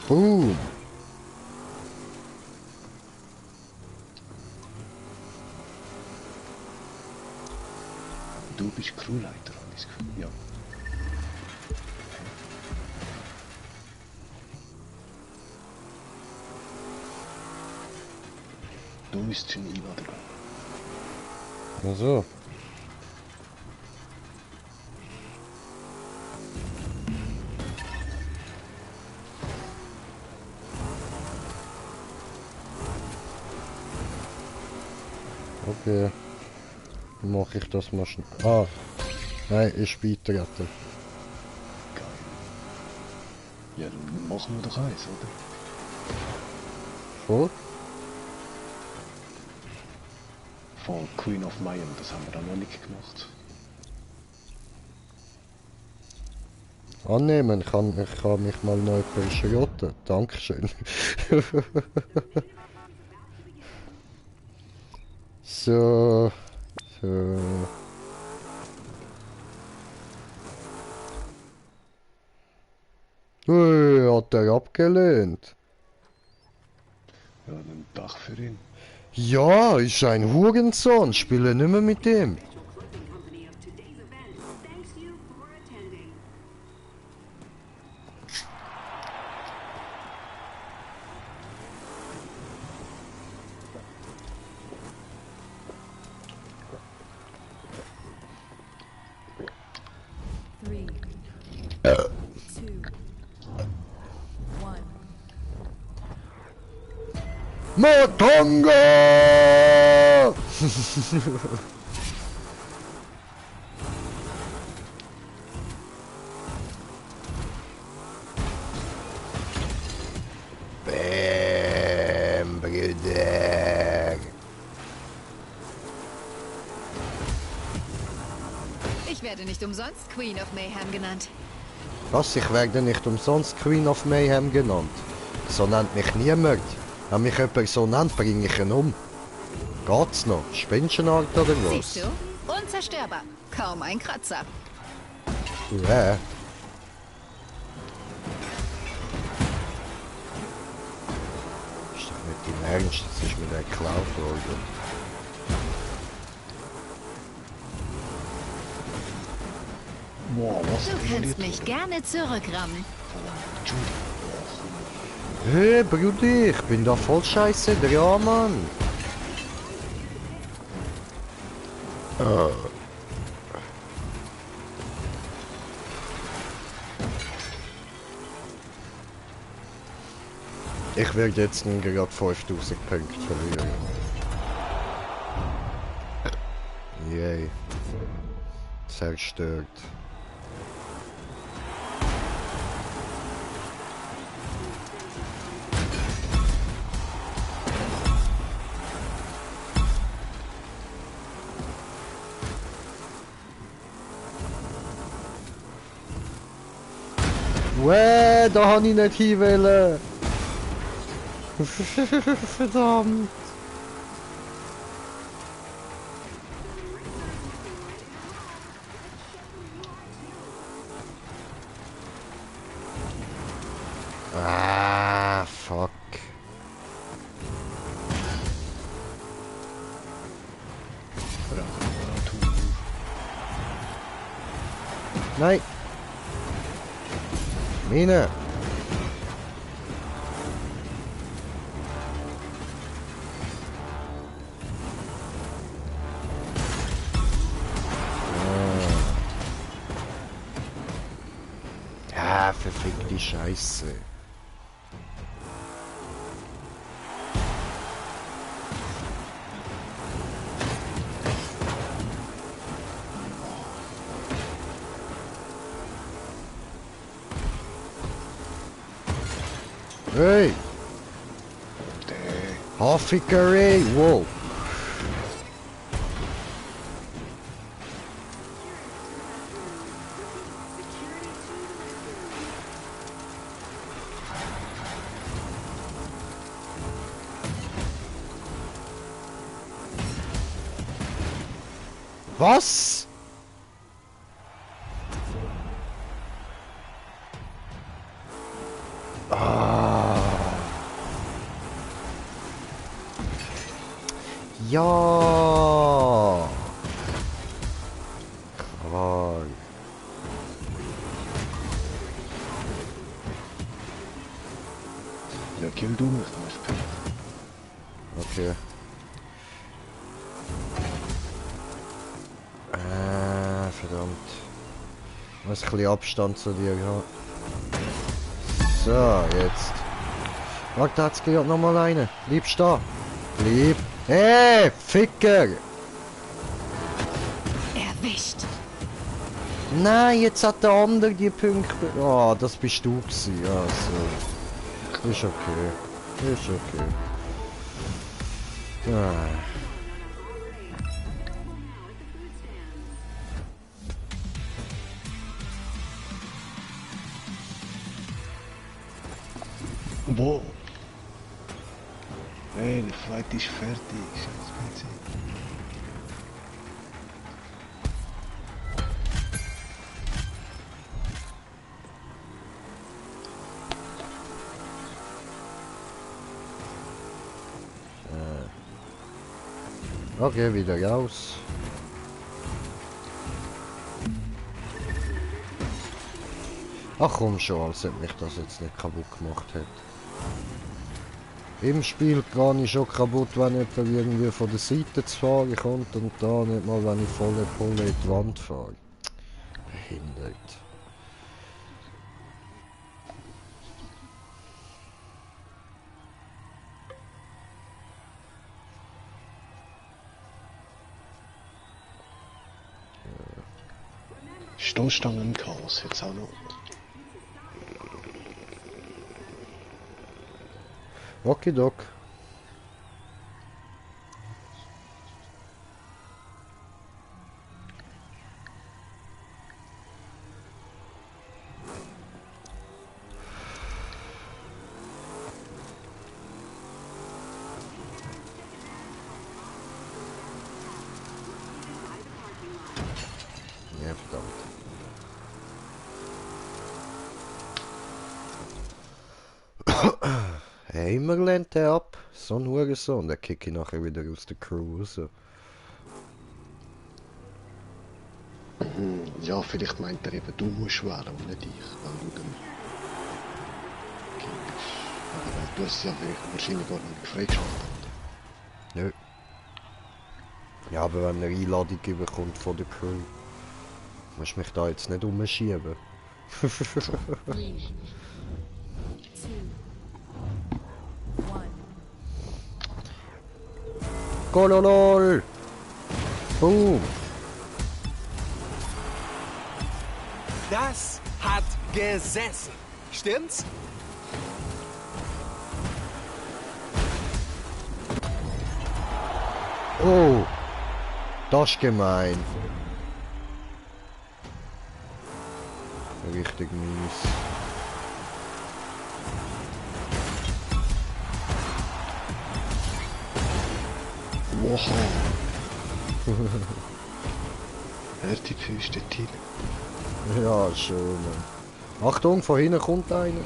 Boom. Du bist Crewleiter, habe ich das Gefühl. Ja. Du müsstest ihn einladen. Also. Okay. Dann mache ich das mal schnell. Ah. Nein, ist beitreten. Geil. Ja, dann machen wir doch eins, oder? Voll? Von Queen of Mayhem, das haben wir dann noch nicht gemacht. Annehmen, ich kann mich mal noch etwas schrotten. Dankeschön. So. So. Ui, hat er abgelehnt. Ja, dann Dach für ihn. Ja, ist ein Hurensohn. Spiele nicht mehr mit dem. Motongo! Bäm, Bruder. Ich werde nicht umsonst Queen of Mayhem genannt. Was? Ich werde nicht umsonst Queen of Mayhem genannt. So nennt mich niemand. Wenn mich jemand so nennt, bringe ich ihn um. Geht's noch? Spinnenart oder was? Siehst du? Unzerstörbar. Kaum ein Kratzer. Ja. Ist doch nicht im Ernst, das ist mir der geklaut worden. Wow, was? Du kannst mich gerne zurückrammen. Hey, Brudi, ich bin da voll scheiße dran, Mann. Ich werde jetzt gerade 5000 Punkte verlieren. Yay. Zerstört. Wäh, da habe ich nicht hin wollen. Verdammt. Ah, fuck. Nein. Mine. Ah, verfickte Scheiße. Hey! Haffickerei, wow. Was? Ah. Ja. Krank. Ja, kill du mich, dann ist perfekt. Okay. Verdammt. Ich muss ein bisschen Abstand zu dir haben. So, jetzt. Warte, da hat's gerade noch mal eine. Bleib stehen. Bleib. Hey, Ficker! Erwischt. Nein, jetzt hat der andere die Punkte. Oh, das bist du gewesen. Ja, so. Ist okay. Ist okay. Ah. Wow. Hey, der Fight ist fertig. Scheiß PC. Okay, wieder raus. Ach komm schon, als ob mich das jetzt nicht kaputt gemacht hat. Im Spiel gehe ich schon kaputt, wenn jemand irgendwie von der Seite zu fahren kommt und da nicht mal, wenn ich volle Pulle in die Wand fahre. Behindert. Stoßstangen im Chaos, jetzt auch noch. Okidok. Ja, verdammt. Hey, immer lehnt der ab. So ein Hurensohn, der kick ich nachher wieder aus der Crew raus. Ja, vielleicht meint er eben, du musst wählen und nicht ich, weil du dann killst. Aber du hast es ja wahrscheinlich gar nicht freigeschaltet. Nö. Ja, aber wenn eine Einladung überkommt von der Crew, musst du mich da jetzt nicht umschieben. Gololol! Boom! Das hat gesessen. Stimmt's? Oh! Das ist gemein. Richtig mies. Wow. Hört die Füße Team. Ja, schön. Mann. Achtung, von hinten kommt einer.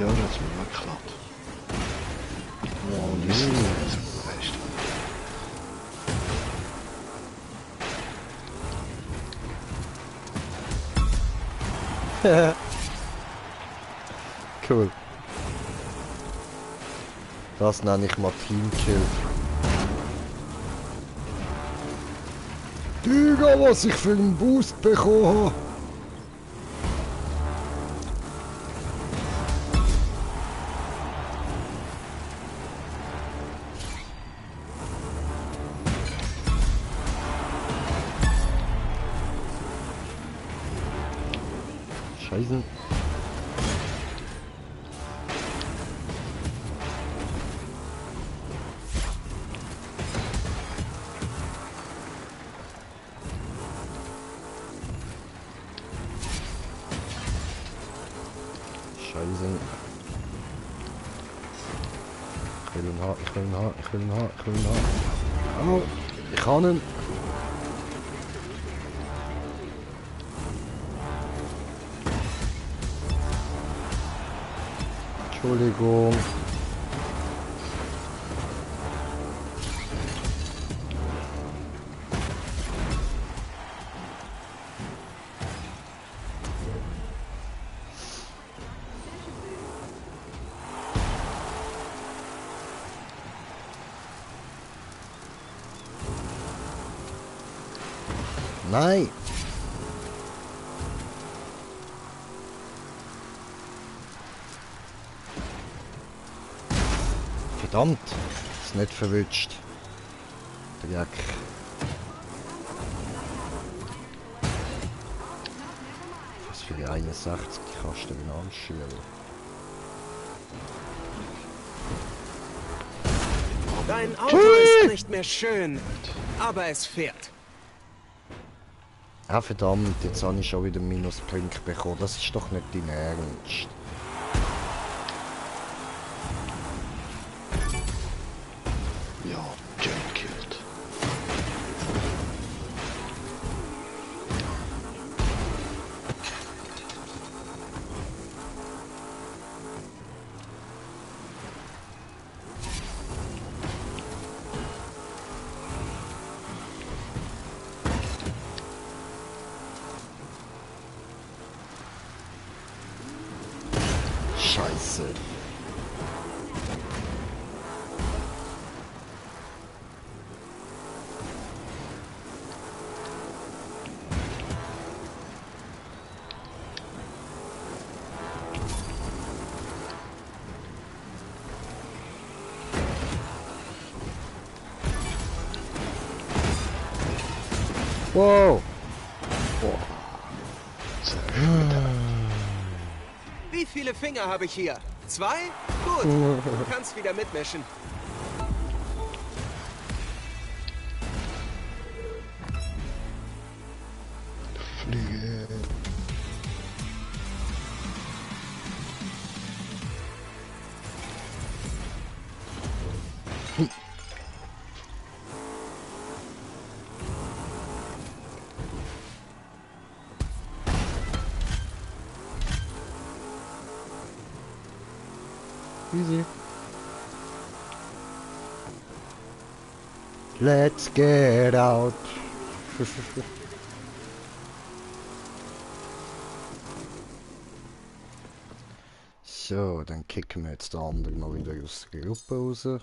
Ja, das ist mir weggeklappt. Wow, das ist weißt du. Cool. Das nenne ich mal Teamkill. Digga, was ich für einen Boost bekommen habe! Scheiße. Scheiße. Ich will ihn haben, ich will ihn haben, ich will ihn haben, ich will ihn haben. Oh, ich kann ihn. Entschuldigung. Nein! Verdammt! Ist nicht verwünscht. Dreck. Was für die 61 kannst du denn anschieben? Dein Auto ist nicht mehr schön, aber es fährt. Ah verdammt, jetzt habe ich schon wieder Minuspunkte bekommen. Das ist doch nicht dein Ernst. Ja, Jane killed. Scheiße. Wow. Wie viele Finger habe ich hier? 2? Gut, du kannst wieder mitmischen. Fliege. Easy. Let's get out. So, dann kicken wir jetzt den anderen mal wieder aus der Gruppe raus. So.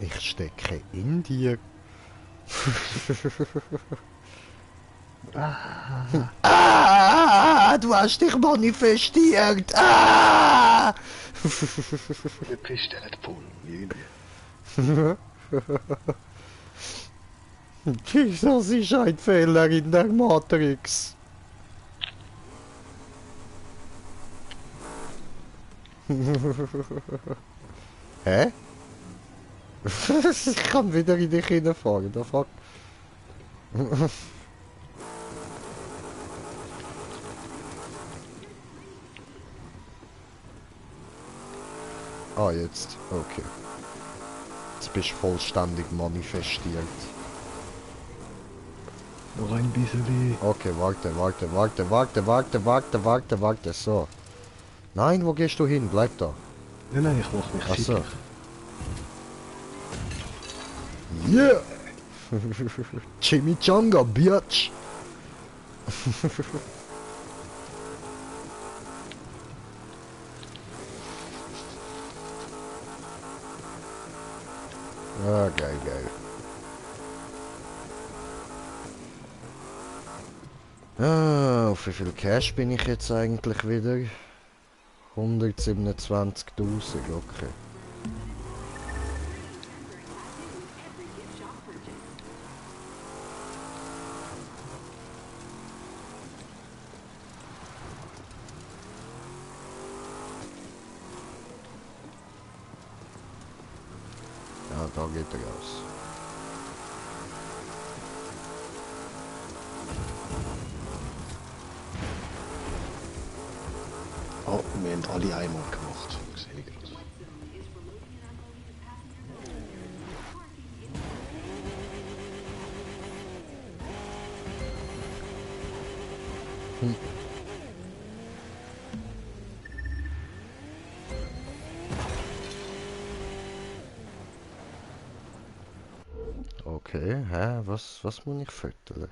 Ich stecke in dir. Ah, du hast dich manifestiert. Ah! Du bist der Deadpool, irgendwie. Das ist ein Fehler in der Matrix. Hä? Ich kann wieder in dich hineinfahren, da fuck. Ah, jetzt. Okay. Jetzt bist du vollständig manifestiert. Noch ein bisschen. Okay, warte. So. Nein, wo gehst du hin? Bleib da. Nein, ich mach mich Ach so. sicher. Yeah! Chimichanga, bitch! Ah, geil. Auf wie viel Cash bin ich jetzt eigentlich wieder? 127.000, okay. Ja, da geht er raus. Oh, wir haben alle einmal gemacht. Sehe ich gerade. Okay, hä? Was muss ich füttern?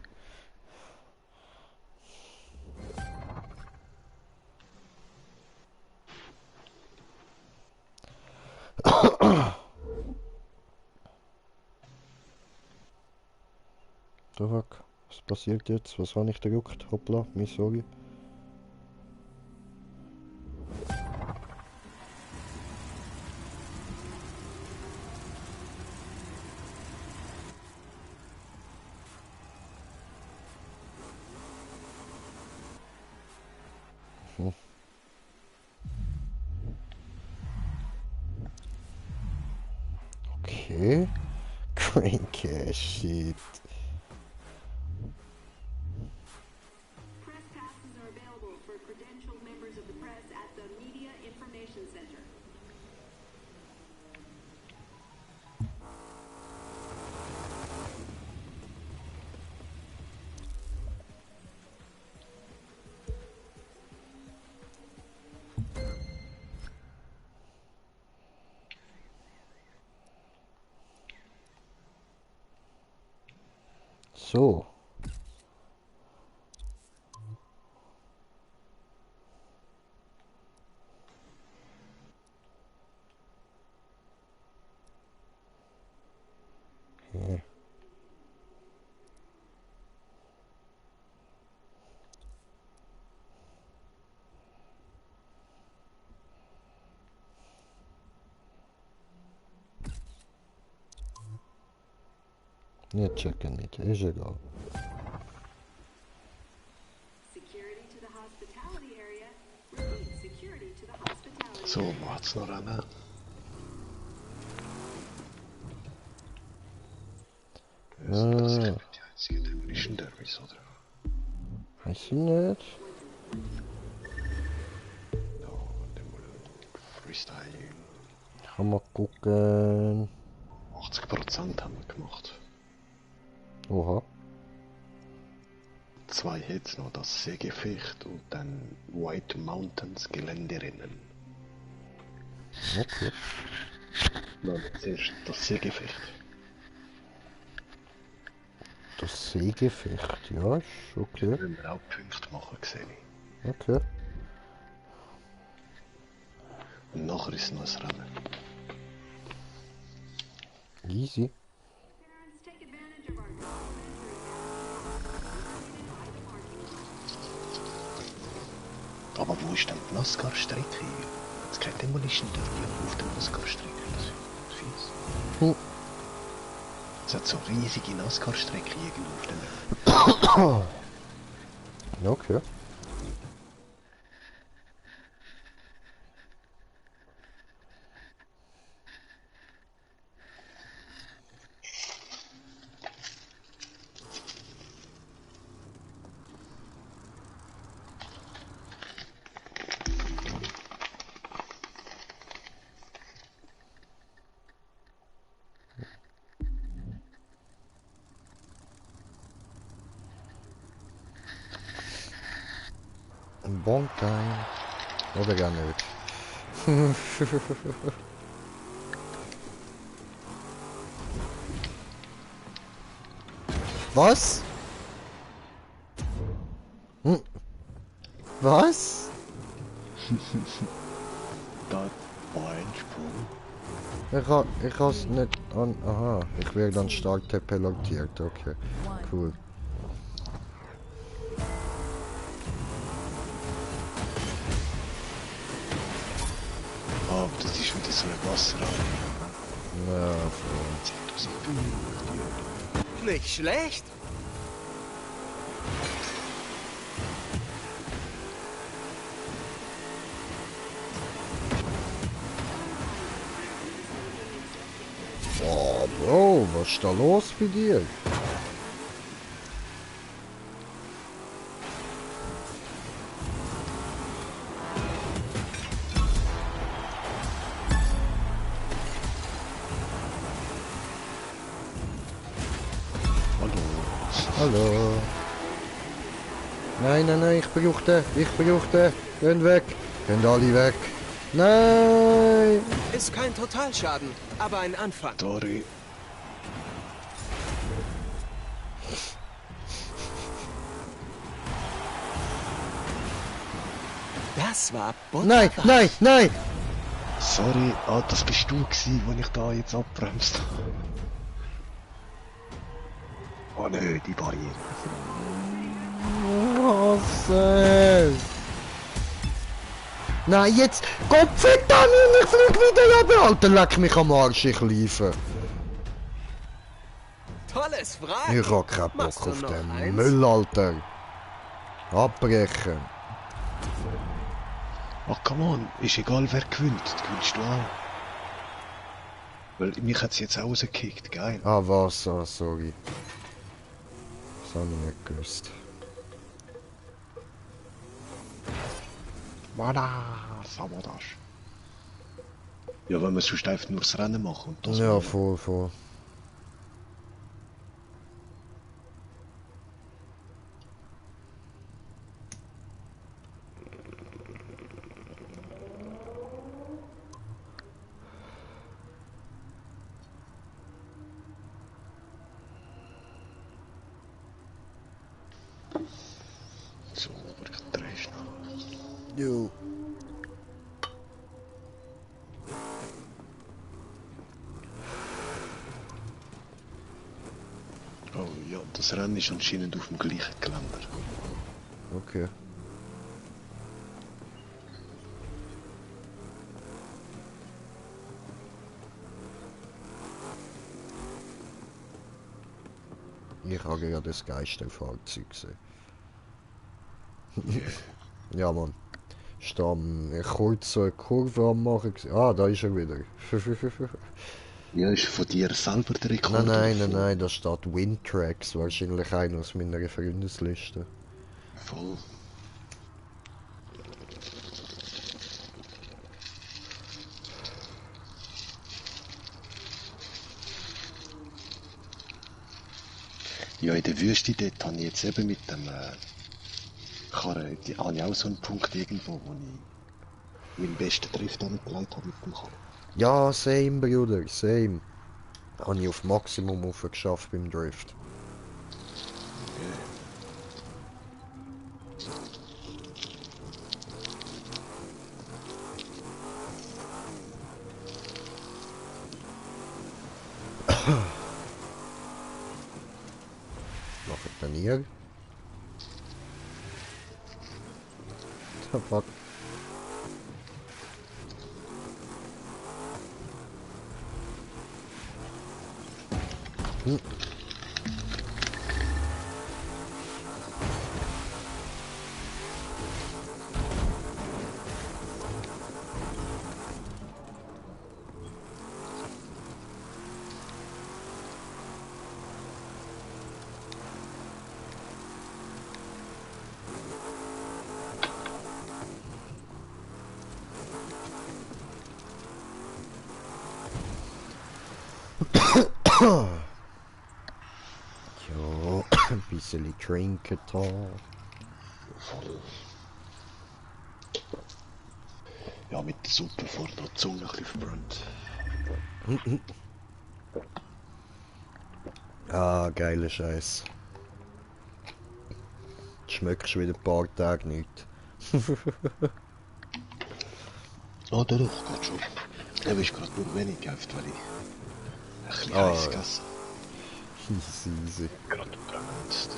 So, fuck. Was passiert jetzt? Was habe ich gedrückt? Hoppla, sorry. Okay. Green Cash Shit. Press passes are available for credentialed members of the press at the Media Information Center. So. Ja. Nicht checken nicht, ist egal. Security to the hospitality area. Repeat, security to the hospitality So, area. macht's noch rennen. Das sind die einzigen Demolition Derbys, oder? Weiß ich nicht. Ja, Freestyle. Kann man gucken. 80% haben wir gemacht. Oha. 2 Hits noch, das Seegefecht und dann White Mountains Geländerinnen. Okay. Nein, zuerst das Seegefecht. Das Seegefecht, ja, ist okay. Wenn wir auch Punkte machen, sehe ich. Okay. Und nachher ist noch ein Rennen. Easy. Parents, take advantage of our Aber wo ist denn die NASCAR-Strecke? Es kein Demolition Derby auf der NASCAR-Strecke. Das ist fies. Hm. Es hat so riesige NASCAR-Strecke irgendwo auf der Okay. Bon time. Oder gar nicht. Was? Hm. Was? Da war ein Sprung. Ich has nicht an. Aha, ich werde dann stark teleportiert. Okay, cool. das ist wieder so ein Wasserrad. Ja, voll. Nicht schlecht. Oh, Bro, was ist da los bei dir? Hallo. Nein, nein, nein, ich brauche den. Gehen weg. Gehen alle weg. Nein. Ist kein Totalschaden, aber ein Anfang. Sorry. Das war Nein, butterweich. nein, nein. Sorry, das bist du gewesen, wo ich da jetzt abbremst habe. Oh nö, die Barriere. Was? Nein, jetzt. Gott verdammt, ich flieg wieder runter. Alter, leck mich am Arsch, ich liefere. Tolles Wrack. Ich hab keinen Machst Bock du auf noch den eins? Müll, Alter. Abbrechen. Ach, come on, ist egal wer gewinnt, das gewinnst du auch. Weil mich hat's jetzt auch rausgekickt, geil. Ah, was? Ah, sorry. Das habe ich nicht gewusst. Voilà, Sabotage. Ja, wenn wir sonst einfach nur das Rennen machen und das Ja, machen. voll, voll. So, aber ich drehe schnell. Jo. Oh ja, das Rennen ist anscheinend auf dem gleichen Geländer. Okay. Ich habe ja das geilste Fahrzeug gesehen. Ja, Mann. Ist da kurz so eine Kurve am machen. Ah, da ist er wieder. Ja, ist von dir selber der Rekord? Nein, nein, oder nein, von- nein, da steht Windtracks, wahrscheinlich einer aus meiner Freundesliste. Voll. Ja, in der Wüste dort habe ich jetzt eben mit dem Karren, die habe ich auch so einen Punkt irgendwo, wo ich meinen besten Drift angelegt habe mit dem Karren. Ja, same, Bruder, same. Habe ich auf Maximum aufgeschafft beim Drift. Macht denn ihr? The fuck? Hm. Ja, ein bisschen trinken da. Voll. Ja, mit der Suppe vor der Zunge ein bisschen verbrannt. Ah, geiler Scheiß. Schmeckst wieder ein paar Tage nicht. Ah, der doch, geht schon. Er ist gerade nur wenig gekauft, weil ich ein bisschen Ah, heiß ja. gegessen Easy, easy. gerade dringend.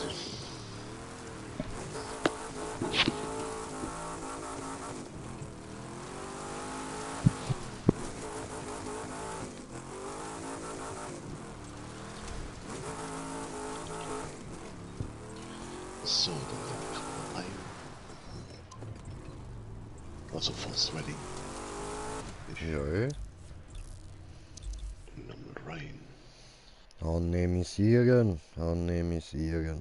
So, dann lade ich mal ein. Also fast ready. Ja. Nochmal rein. Anonymisieren. Anonymisieren.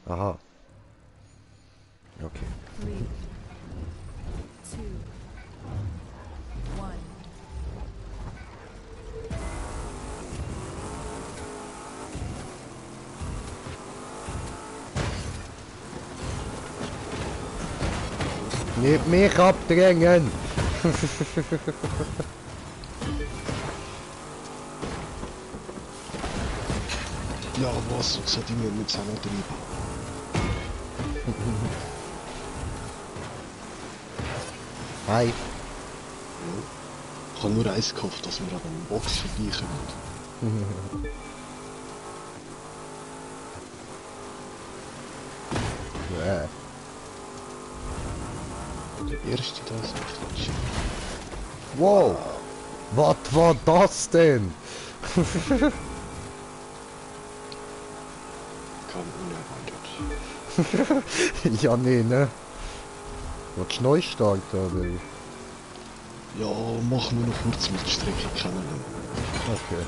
Aha. Okay. 3, 2, 1. Nicht mich abdrängen! Ja, was? So Dinge mit seiner Triebe. Hi. Ja. Ich habe nur eins gehofft, dass wir an einem Box vorbeikommen. Ja. Der erste da ist nicht schön. Wow! Was war das denn? Kam unerwartet. Ja, nee, ne? Willst du neu starten, oder? Ja, machen wir noch kurz mit der Strecke kennenlernen. Okay.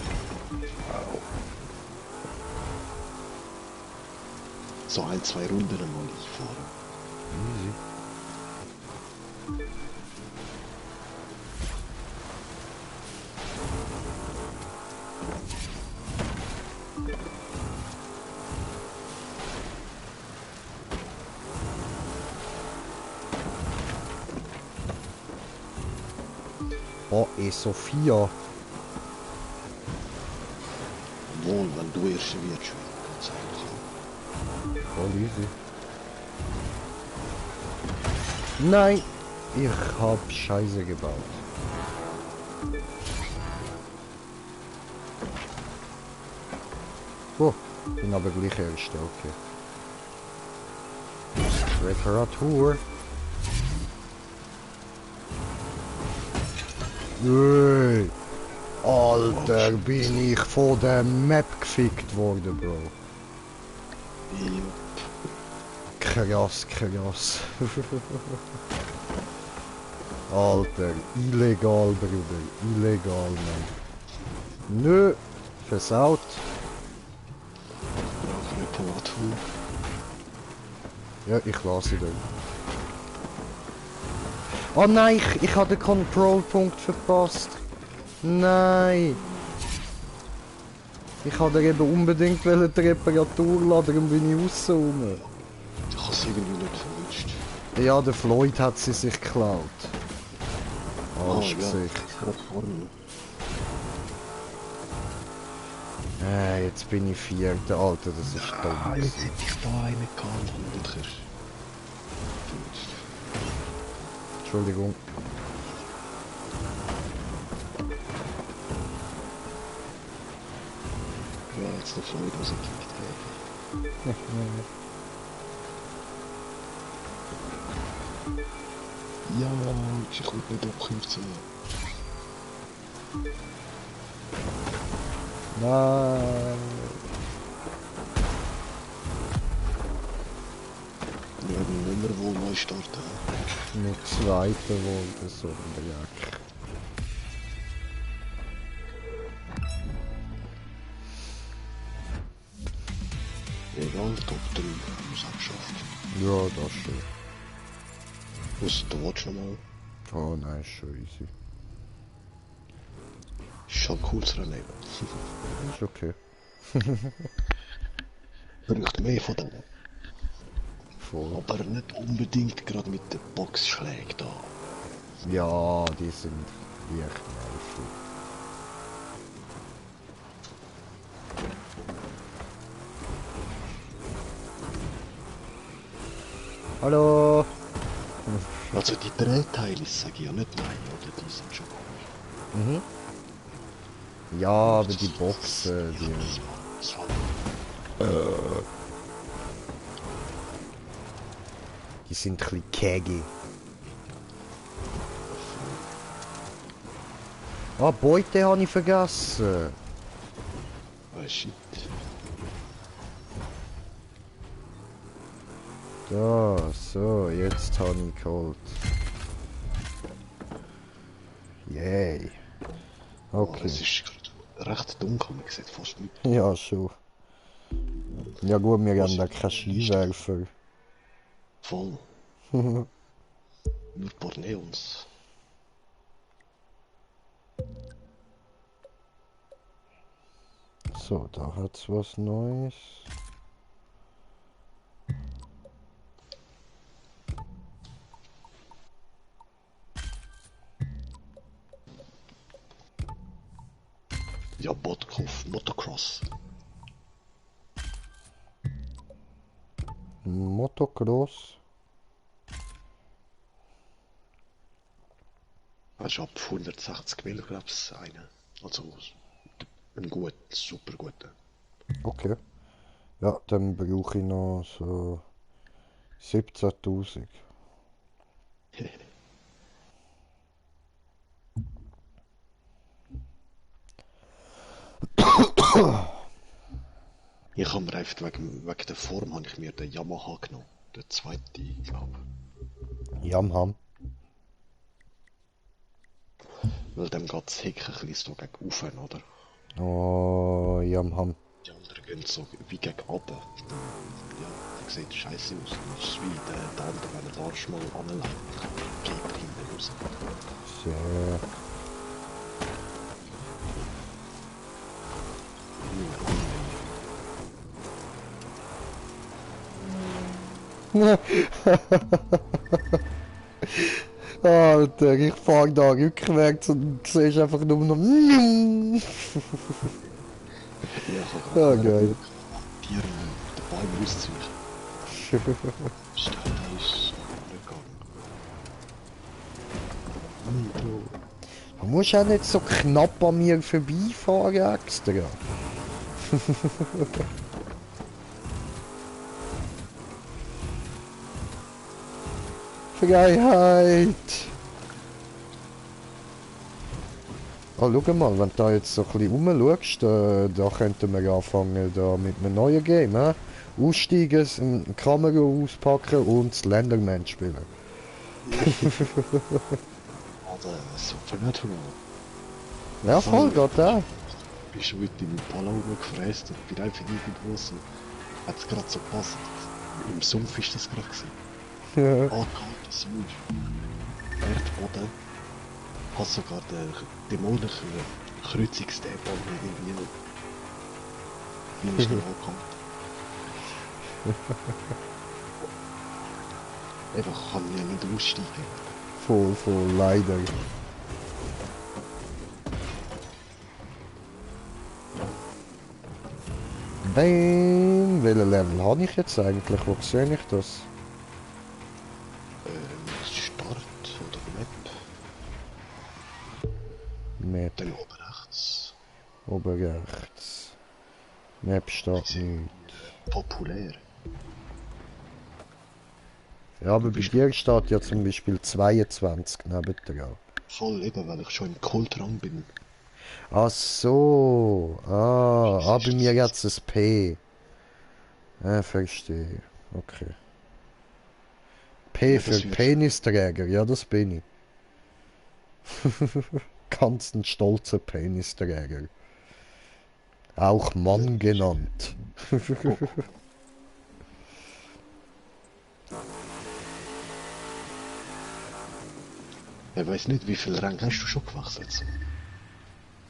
So ein, zwei Runden mal ich fahren. Easy. Oh, Sophia. Wohl, wenn du erst wirst, ganz einfach. Voll easy. Nein! Ich hab Scheiße gebaut. Oh, bin aber gleich erste, okay. Reparatur. Ui. Alter, bin ich von der Map gefickt worden, Bro. Jupp. Krass, krass. Alter, illegal, Bruder. Illegal, Mann. Nö, versaut. Brauche Reparatur. Ja, ich lasse den. Oh nein, ich habe den Control-Punkt verpasst. Nein. Ich wollte eben unbedingt die Reparatur laden, darum bin ich rausgekommen. Ich habe es irgendwie nicht verwünscht. Ja, der Floyd hat sie sich geklaut. Arschgesicht. Gerade vorne. Jetzt bin ich Vierter, Alter, das ist dumm. Jetzt hätte ich da einen gehabt, und nicht erst verwünscht. Entschuldigung. Ja, jetzt der Floyd rausgekickt. Ja, ich konnte nicht abkürzen. Nein. Wir werden nicht mehr wohl neu starten. Nur Zweiter wurde so ein Jack. Egal, Top 3 haben wir es auch geschafft. Ja, das schon. Was, du willst noch mal? Oh nein, ist schon easy. Ist schon ein cooles Rennen. Ist okay. Bräuchte mehr von denen. Voll. Aber nicht unbedingt gerade mit den Boxschlägen da. Ja, die sind echt nervig. Hallo! Also die Drehteile sage ich ja nicht nein, oder? Die sind schon komisch. Mhm. Ja, aber die Boxen, die... Das war Die sind ein bisschen kägi. Ah, Beute habe ich vergessen. shit. Da, so, jetzt habe ich geholt. Yay. Oh, Okay. es ist gerade recht dunkel, man sieht fast nichts. Ja, schon. Ja gut, wir Was haben da ist keinen die Liste? Skiwerfer. Voll. Nur ein paar Neons. So, da hat's was Neues. Ja, Botkoff, Motocross. Motocross. Hast ab 160 Mil, glaubst du, einen. Also, ein gut, super guter. Okay. Ja, dann brauche ich noch so 17.000. Ich habe mir einfach wegen der Form habe ich mir den Yamaha genommen. Der zweite, glaube ich. Jamham. Weil dem geht das Heck ein bisschen so gegen oben, oder? Oh, Jamham. Die anderen gehen so wie gegen oben. Ja, das sieht scheiße aus. Das ist wie der andere, wenn er da mal anleitet. Geht er hinten raus. Sehr. Alter, ich fahre da rückwärts und siehst einfach nur noch. Ja, ich habe Ah, gerade geil. Tiere auf den Bäumen auszuweichen. Stell da ist angegangen. Du musst auch nicht so knapp an mir vorbeifahren extra. Freiheit! Ah, schau mal, wenn du da jetzt so ein bisschen rumschaust, da könnten wir anfangen da mit einem neuen Game, he? Aussteigen, eine Kamera auspacken und das Slenderman spielen. Oder Supernatural. Ja, voll, geht auch. Bist du mit dem Pala rumgefräst und bin einfach irgendwo so. Hat es gerade so gepasst. Im Sumpf ist das gerade gewesen. Ja. Angehalten, Sumpf. Erdboden. Hat sogar den dämonischen Kreuzungsdämon irgendwie. Wie ist der angekommen? Einfach kann ich ja nicht aussteigen. Voll, leider. Bam! Welchen Level habe ich jetzt eigentlich? Wo sehe ich das? Start oder Map. Map, Dann oben rechts. oben rechts. Map steht nicht. Populär. Ja, aber bei dir steht ja zum Beispiel 22 nebendran. Voll eben, weil ich schon im Kultrang bin. Ach so. Bei mir jetzt ein P. Verstehe. Okay. P Ja, für das wird Penisträger, ja, das bin ich. Ganz ein stolzer Penisträger. Auch Mann genannt. Ich weiß nicht, wie viel Rang hast du schon gewachsen? So.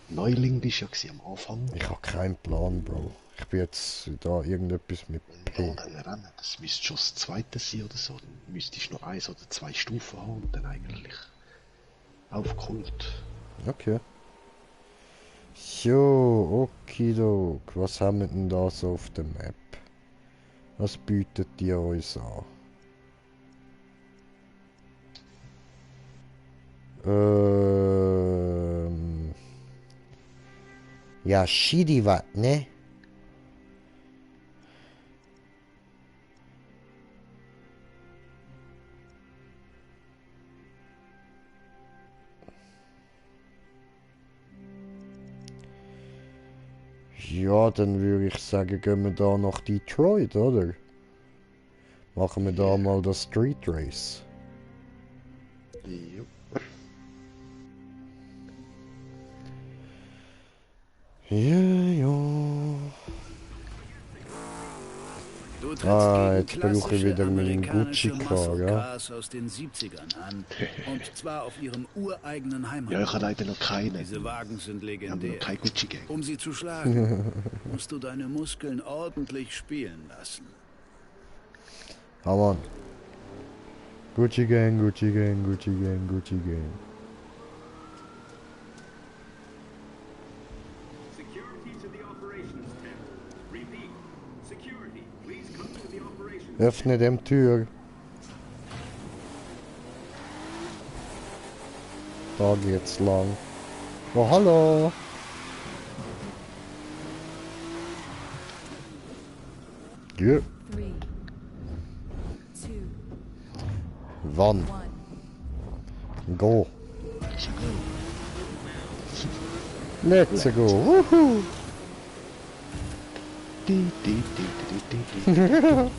Neuling bist du ja gewesen am Anfang. Ich habe keinen Plan, Bro. Ich bin jetzt da irgendetwas mit Und P. all den Rennen, das müsste schon das zweite sein oder so. Dann müsstest du noch 1 oder 2 Stufen haben und dann eigentlich aufgeholt. Okay. So, okidok. Was haben wir denn da so auf der Map? Was bietet die uns an? Ja, shitty was, ne? Ja, dann würde ich sagen, gehen wir da nach Detroit, oder? Machen wir da mal das Street Race. Jo. Ja, ja. Du trittst Jetzt gegen brauche ich klassische wieder meinen amerikanische Gucci-Car, ja? Muscle-Cars aus den 70ern an. Und zwar auf ihrem ureigenen Ja, ich Heimatmarkt. habe leider noch keine. Diese Wagen sind Ich habe noch legendär. kein Gucci-Gang. Um sie zu schlagen, musst du deine Muskeln ordentlich spielen lassen. Come on. Gucci Gang, Gucci Gang, Gucci Gang, Gucci Gang. Security to the operations tent. Repeat. Security, please come to the operations. Öffne dem Tür. Da geht's lang. Oh, hallo. Ja. 3, 2, Wann? 1. Go. Let's go. Woohoo. Di, di, di, di, di, di.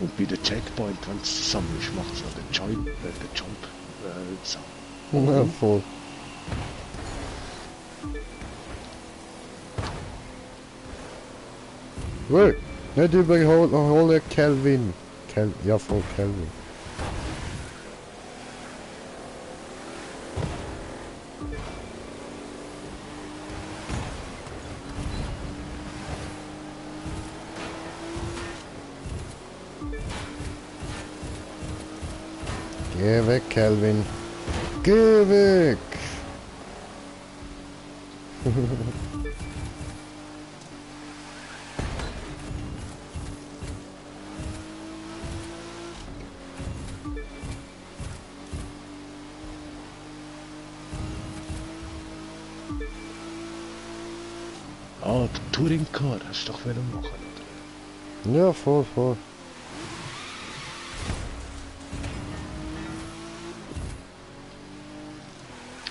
Und bei der Checkpoint, wenn du es sammelst, macht es noch den Jump Sound. Ja, voll. Hey, nicht überholen Kelvin. Ja, voll Kelvin. Geh weg, Kelvin. Geh weg. Ah, der Touring Car hast du doch wollen machen, oder? Ja, voll, voll.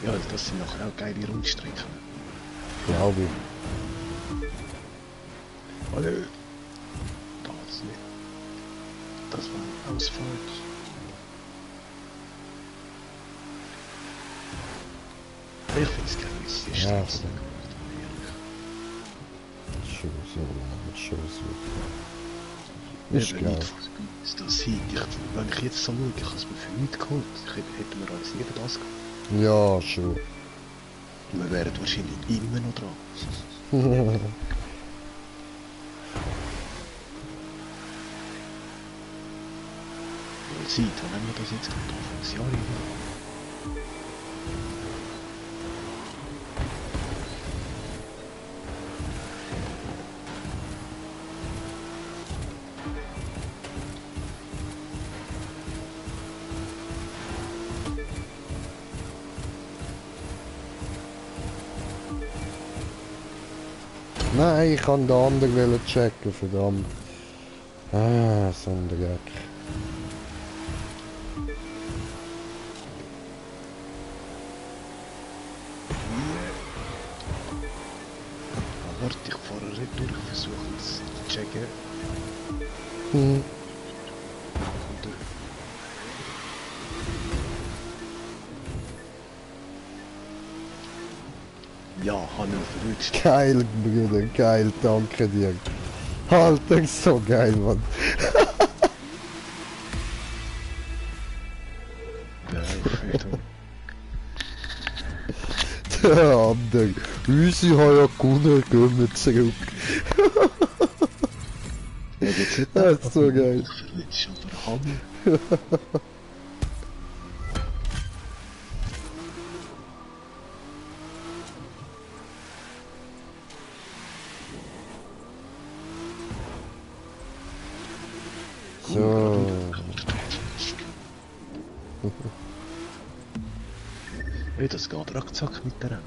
Ja, das sind nachher auch geile Rundstrecken. Glaube ich. Oder? Das nicht. Das war eine Ausfahrt. Ich finde es geil, wie es die Ja, Straße so. gemacht Schon so, Mann, schon so. haben. Ist Eben geil. nicht von Speed, das sieht. Wenn ich jetzt so schaue, ich habe es mir für nichts geholt. Ich hätte mir als jeder das geholt. Ja, schon. Wir wären wahrscheinlich immer noch dran. Weil sieht, wann haben wir das jetzt gemacht? Anfangs Jahr irgendwie. Nein, ich kann den anderen checken, verdammt. Ah, so ein Dreck. Warte, ich fahre nicht durch, versuche es zu checken. Hm. Und, ja, habe ich verrutscht. Geil, Bruder, geil, danke dir. Alter, so geil, Mann. Ja, ich echt. Der andere. Unsere haben ja gewonnen, gehen wir zurück. Ja, jetzt nicht. Das ist so geil. Ich verrutscht, aber habe. So. Hey, das geht rackzack mit der Rem.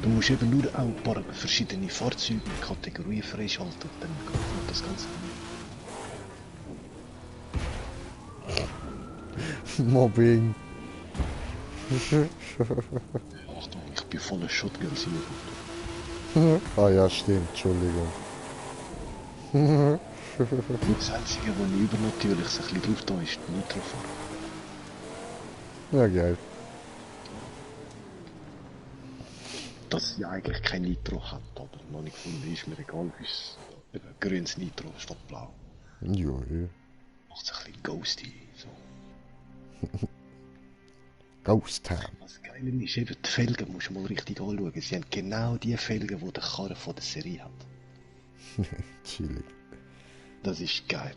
Du musst eben nur auch ein paar verschiedene Fahrzeugkategorien freischalten, dann geht das Ganze. Mobbing. Achtung, ich bin voller Shotguns hier. Ah ja, stimmt, Entschuldigung. Das Einzige, was ich übernatürlich ein bisschen drauf da ist, die Nitrofahren. Ja, geil. Dass sie eigentlich kein Nitro hat, aber noch nicht gefunden, ist mir egal, ist grünes Nitro statt blau. Ja, ja. Macht es ein bisschen ghosty, so. Ghost Town. Was geil ist, eben die Felgen musst du mal richtig anschauen. Sie haben genau die Felgen, die der Karre von der Serie hat. Chillig. Das ist geil.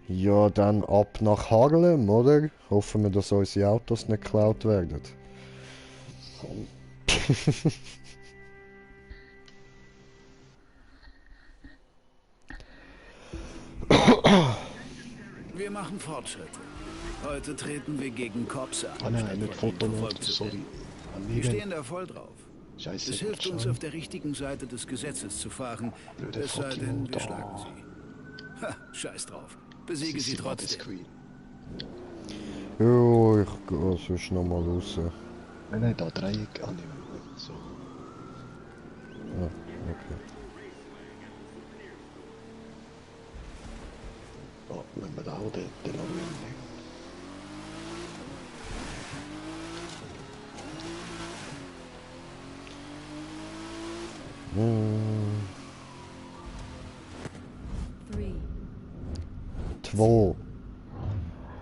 Ja, dann ab nach Harlem, oder? Hoffen wir, dass unsere Autos nicht geklaut werden. Wir machen Fortschritte. Heute treten wir gegen Cops an. Ah nein, statt nicht von ihnen Fotomod, verfolgt zu sorry. werden. An Wir mir stehen da voll drauf. Scheiße, Es hilft uns, Schein. auf der richtigen Seite des Gesetzes zu fahren. Blöde Es sei denn, Fotomod, wir schlagen sie. Ha, scheiß drauf. Besiege sie trotzdem. Screen. Jo, ich gehe sonst nochmal raus. Nein, da Dreieck annehmen. So. Ah, okay. Ja, wenn wir da auch den langen nehmen. Hm, 3, 2.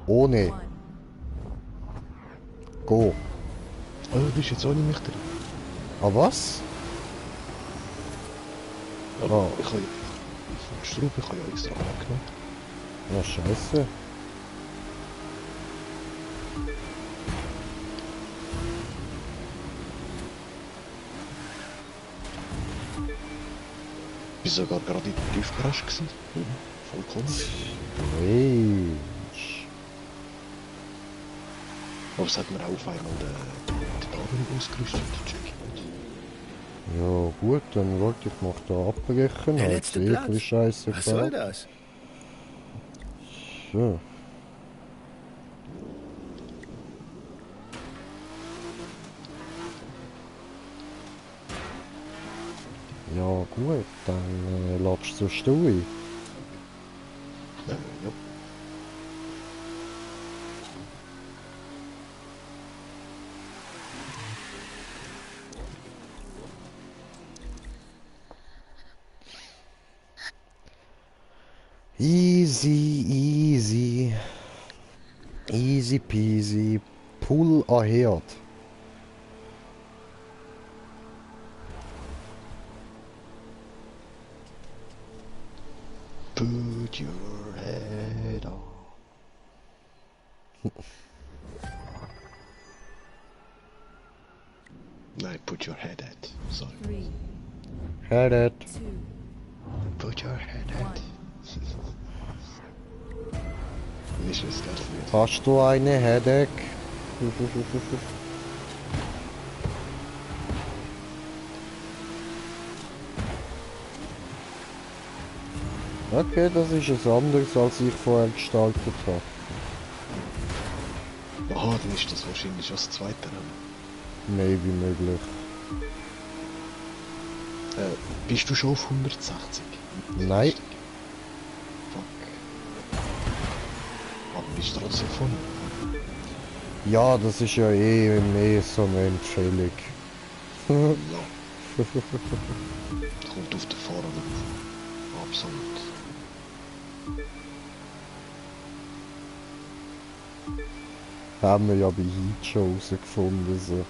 Ohne. 1. Go. Oh, du bist jetzt auch nicht mehr drin. Ah, was? Aber Oh. ich habe ja... Strub, ich habe ja extra angenommen. Na, scheiße. Ich war sogar gerade in der Tiefgarage gewesen. Vollkommen. Strange. Aber es hat mir auch auf einmal die Daten ausgerüstet, check ich nicht. Ja, gut, dann wollte ich noch da abbrechen. Der Hat letzte eh Platz. ein bisschen Scheiße Was soll gefahren. das? So. Ja, gut, dann lädst du es durch. Ja. Easy, easy. Easy peasy. Pull ahead. Put your head on. Nein, put your head at. Sorry. 3, Head it. 2, Put your head at. Nicht das Geld nicht. Hast du eine Headache? Okay, das ist es anders, als ich vorher gestaltet habe. Aha, dann ist das wahrscheinlich das zweite Rennen. Maybe möglich. Bist du schon auf 160? Nein. Fuck. Aber bist du trotzdem von? Ja, das ist ja eh mehr so eine Empfehlung. Ja. Kommt auf den Fahrer an. Absolut. Haben wir ja bei Heat schon herausgefunden. So.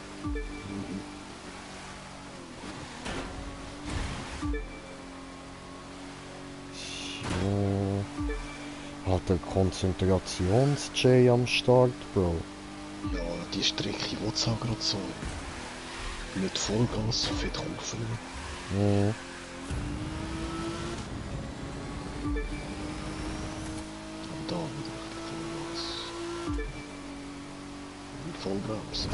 So. Hat der Konzentrations-J am Start, Bro. Ja, die Strecke will es auch gerade so. Nicht Vollgas, so fett kaufen. Mhm. Und da wieder Vollgas. Mit Vollbremse.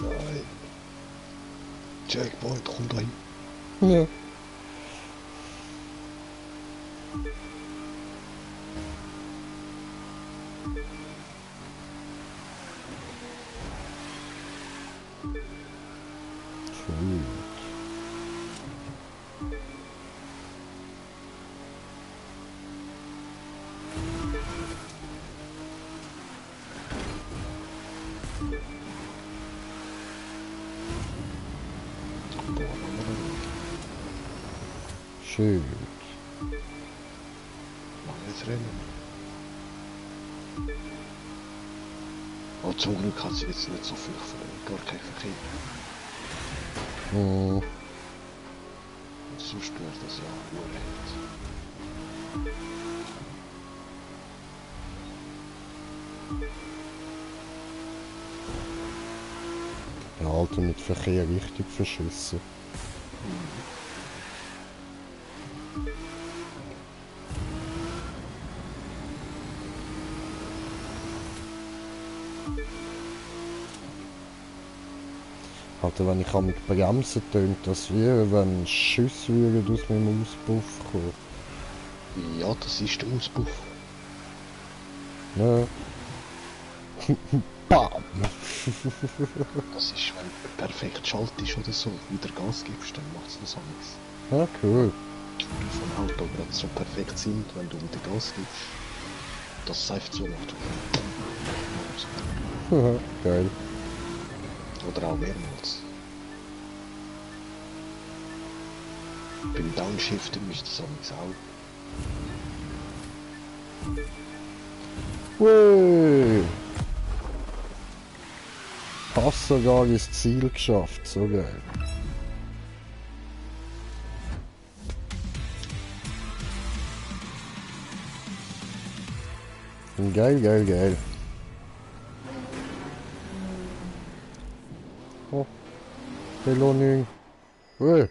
Nein. Jackpoint, komm da hin. Ja. Schön. Schön. Langes Rennen. Aber zum Glück hat sie jetzt nicht so viel gar kein Verkehr. Mhm. Sonst wäre das ja nur recht. Der Alter mit Verkehr richtig verschissen. Alter, wenn ich mit Bremsen tönt, das wie wenn Schüsse würden aus meinem Auspuff kommen. Ja, das ist der Auspuff. Ja. Bam! Das ist, wenn du perfekt schaltest oder so, wieder Gas gibst, dann macht es das auch nichts. Ja, cool. Vom Auto gerade so perfekt sind, wenn du wieder Gas gibst, dass es einfach so macht. Geil. Oder auch mehrmals. Beim Downshiften müsste es auch. Ui. Fast sogar ins Ziel geschafft, so geil. Geil, geil, geil. Oh, Belohnung. Ui.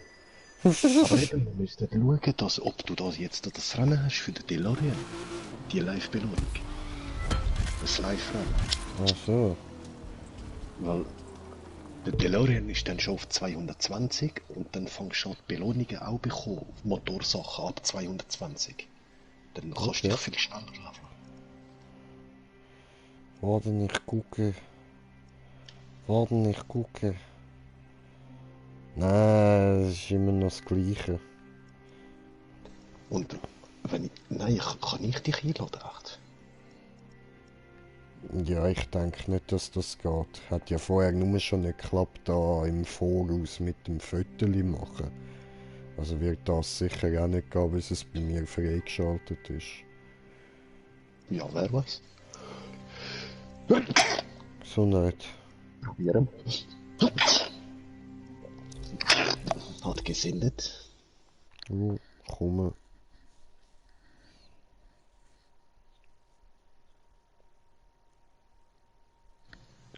Aber eben, wir müssten schauen, dass, ob du das jetzt das Rennen hast für den DeLorean. Die Live-Belohnung. Das Live-Rennen. Ach so. Weil der DeLorean ist dann schon auf 220 und dann fängst du schon die Belohnungen auch bekommen. Motorsachen ab 220. Dann kannst du dich viel schneller laufen. Warte, ich gucke. Warte, ich gucke. Nein, es ist immer noch das Gleiche. Und wenn ich, nein, kann ich dich einladen, echt? Ja, ich denke nicht, dass das geht. Hat ja vorher nur schon nicht geklappt, da im Voraus mit dem Föteli machen. Also wird das sicher auch nicht gehen, bis es bei mir freigeschaltet ist. Ja, wer weiß. Gesundheit. Probieren. Hat gesendet. Komme.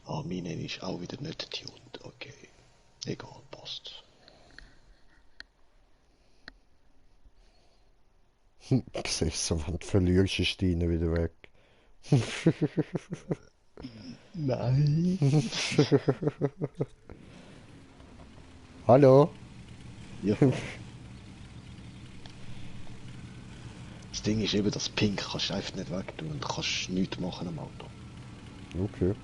Ah, meine ist auch wieder nicht tuned. Okay. Egal, passt. Siehst du, wenn du verlierst, ist deine wieder weg. Nein. Hallo? Ja. Das Ding ist eben, das Pink kannst du einfach nicht wegtun und kannst nichts machen am Auto. Okay.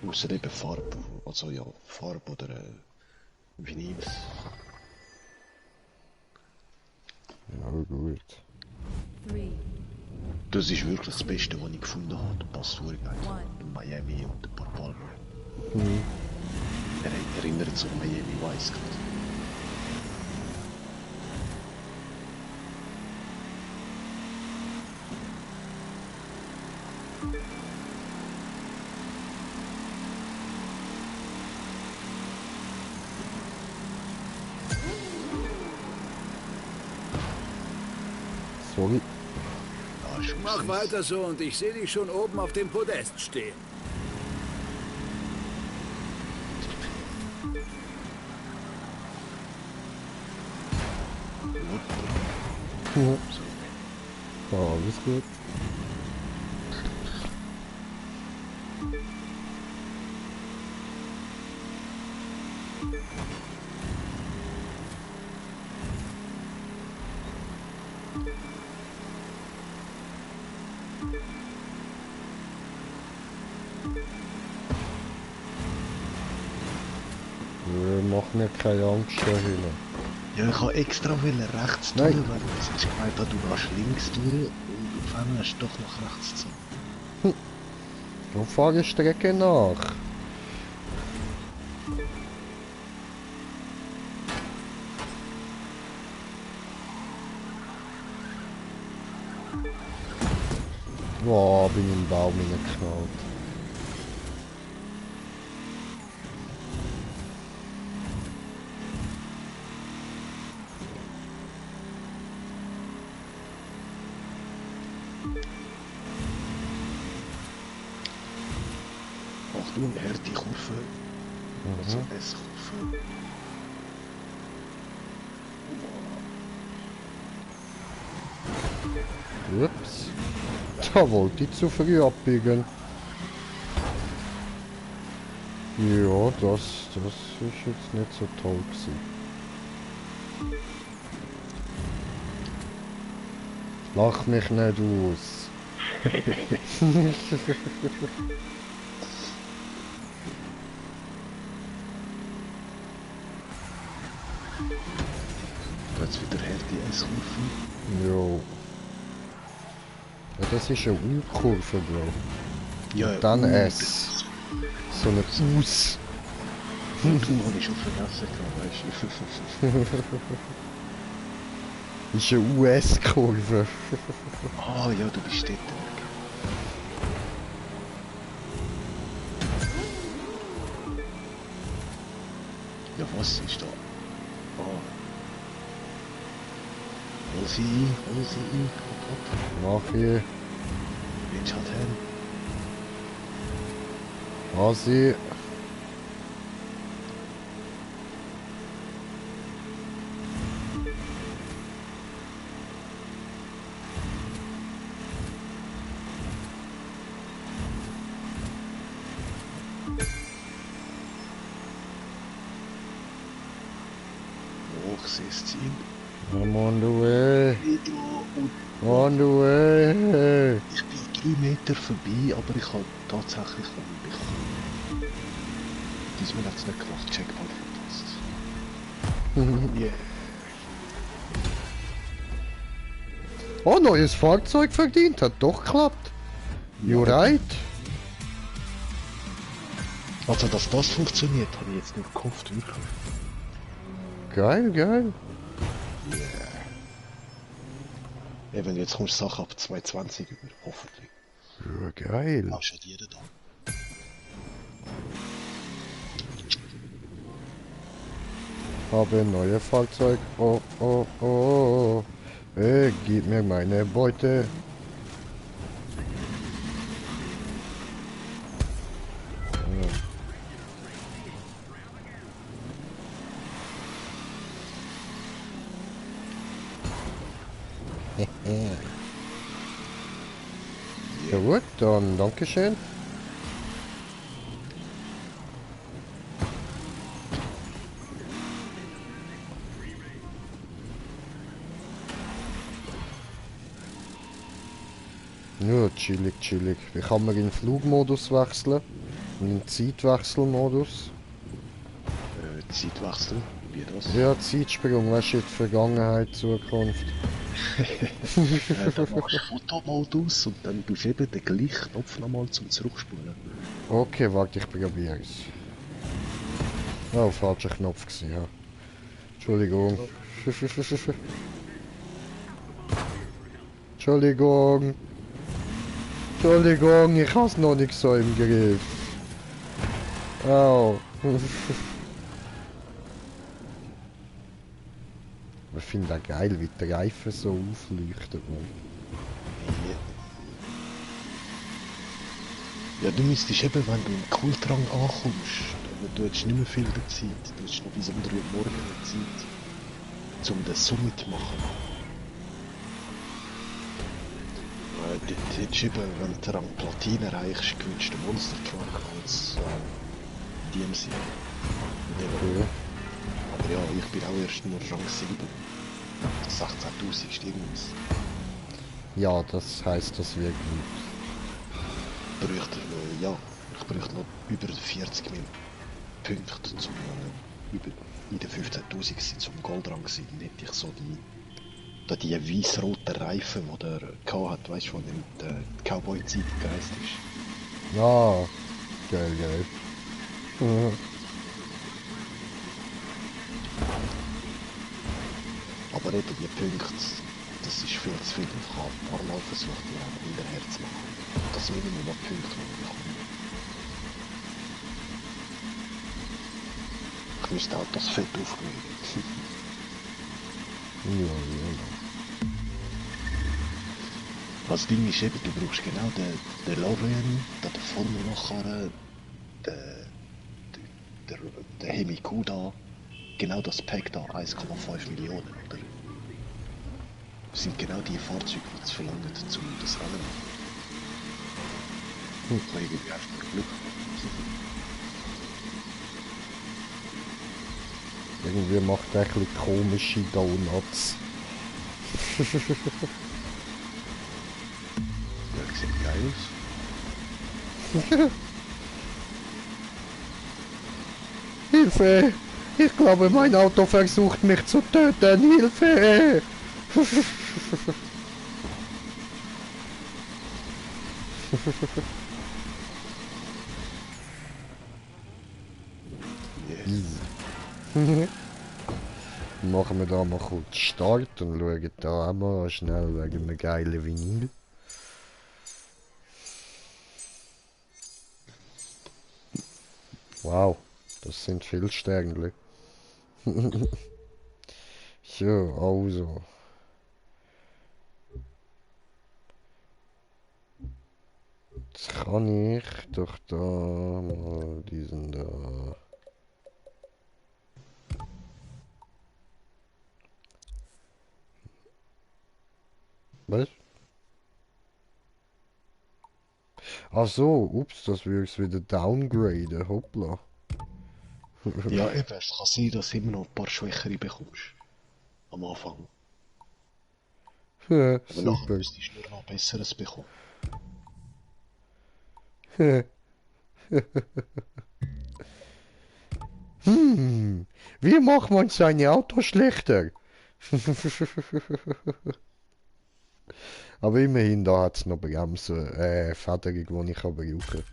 Außer eben Farbe, also ja, Farbe oder Vinyl. Ja, gut. 3, Das ist wirklich das Beste, was ich gefunden habe. Der passt super geil. Miami und ein paar Palmer. Er erinnert so an Miami Vice gerade. Sorry. Ja, schon Mach süß. weiter so und ich sehe dich schon oben auf dem Podest stehen. Ja, alles gut. Mach mir keine Angst da hinten. Ja, ich habe extra rechts Nein. durch, weil ich sonst gemeint habe, du gehst links durch und auf einmal hast du doch nach rechts gezogen. Dann fahre ich Strecke nach. Boah, bin ich im Baum hineingeknallt. Achtung, harte Kurve. Also S-Kurve. Ups. Da wollte ich zu früh abbiegen. Ja, das ist jetzt nicht so toll gewesen. Lach mich nicht aus. Jetzt wieder harte S-Kurve. Jo. Ja, das ist eine U-Kurve, Bro. Ja, Dann U, S. So eine Us. Du habe ich schon vergessen, weißt Ist eine US-Kurve. du. Ah ja, du bist dort. Ja, was ist da? Ah. Hol sie ein, Hopp, hopp. Mach ich. Jetzt halt hin. Hasi. Hoch, siehst ziehen. I'm on the way. Video und On the way. ich bin 3 Meter vorbei, aber ich habe tatsächlich umbekommen. Diesmal hat es nicht gemacht, Checkpoint verpasst. Yeah. Oh, neues Fahrzeug verdient. Hat doch geklappt. You right? Also, dass das funktioniert, habe ich jetzt nicht gehofft, wirklich. Geil, geil. Eben, jetzt kommst du Sachen ab 220 über, hoffentlich. Ja, geil. Auch schon jeder da. Habe ein neues Fahrzeug. Oh, oh, oh. Gib mir meine Beute. Ja gut, dann Dankeschön. Ja, chillig, chillig. Wie kann man in den Flugmodus wechseln? Und in den Zeitwechselmodus? Zeitwechsel, wie das? Ja, Zeitsprung, weißt du, in die Vergangenheit, Zukunft. Dann machst du Fotomodus und dann tust du eben den gleichen Knopf nochmal zum Zurückspulen. Okay, warte, ich probier's. Oh, falscher Knopf gewesen, ja. Entschuldigung. Entschuldigung. Entschuldigung, ich hab's noch nicht so im Griff. Au. Ich finde das geil, wie die Reifen so aufleuchten. Ja, du müsstest eben, wenn du im Kultrang ankommst, du hättest nicht mehr viel Zeit, du hättest noch bis um 3 Uhr morgens Zeit, um den Summit zu machen. Dort hättest du eben, wenn du Rang Platine erreichst, gewünscht den Monster Truck als DMC. Okay. Aber ja, ich bin auch erst nur Rang 7. 16.000 irgendwas. Ja, das heisst, das wird gut. Bräuchte, ja, ich bräuchte noch über 40 Millionen Punkte zum über in den 15.000 sein, zum Goldrang sein. Dann hätte ich so die weiß-roten Reifen, die der hat, weißt du, wo er mit der Cowboy-Zeit gereist ist. Ja, geil, geil. Aber eben die Punkte, das ist viel zu viel. Ich habe ein paar Mal versucht, die auch hinterher zu machen. Das Minimum an Punkten, das ich bekomme. Ich müsste auch das Fett aufgewählt. Ja. Das Ding ist eben, du brauchst genau den Lorian, den Formula-Karren, den Hemi-Kuda, genau das Pack da, 1,5 Millionen, oder? Das sind genau die Fahrzeuge, die es verlangen, um das Rennen zu machen. Ich habe irgendwie einfach Glück. Irgendwie macht er ein bisschen komische Donuts. Ja, das sieht geil aus. Hilfe! Ich glaube, mein Auto versucht mich zu töten. Hilfe! Yes. Machen wir da mal kurz Start und schauen da auch mal schnell wegen einem geilen Vinyl. Wow, das sind viele Sternchen. So, also. Jetzt kann ich doch da mal diesen da. Was? Ach so, ups, das würde ich wieder downgraden, hoppla. Ja, eben, es kann sein, dass du immer noch ein paar Schwächere bekommst. Am Anfang. Ja, Aber nachher super. müsstest du nur noch Besseres bekommen. Wie macht man seine Auto schlechter? Aber immerhin, da hat es noch Bremsen, Federung, die ich kann brauchen.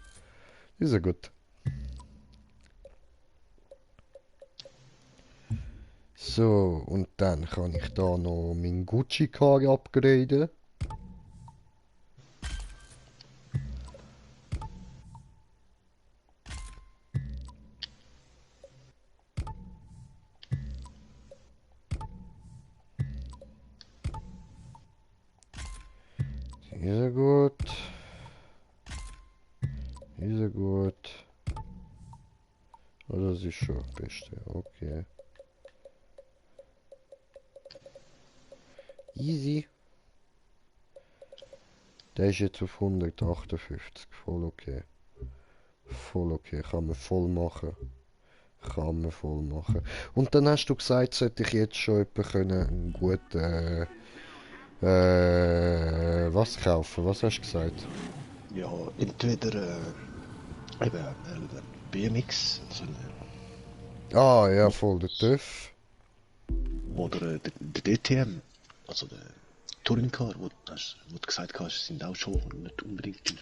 Ist ja gut. So, und dann kann ich da noch meinen Gucci-Car upgraden. Ist er gut. Ist er gut. Oh, das ist schon das Beste, okay. Easy. Der ist jetzt auf 158, voll okay. Voll okay, kann man voll machen. Kann man voll machen. Und dann hast du gesagt, sollte ich jetzt schon jemanden können, einen guten, was kaufen? Was hast du gesagt? Ja, entweder eben ein BMX, also Ah, ja, voll der TÜV. oder der DTM, also der Touringcar, wo du gesagt hast, sind auch schon nicht unbedingt teuer.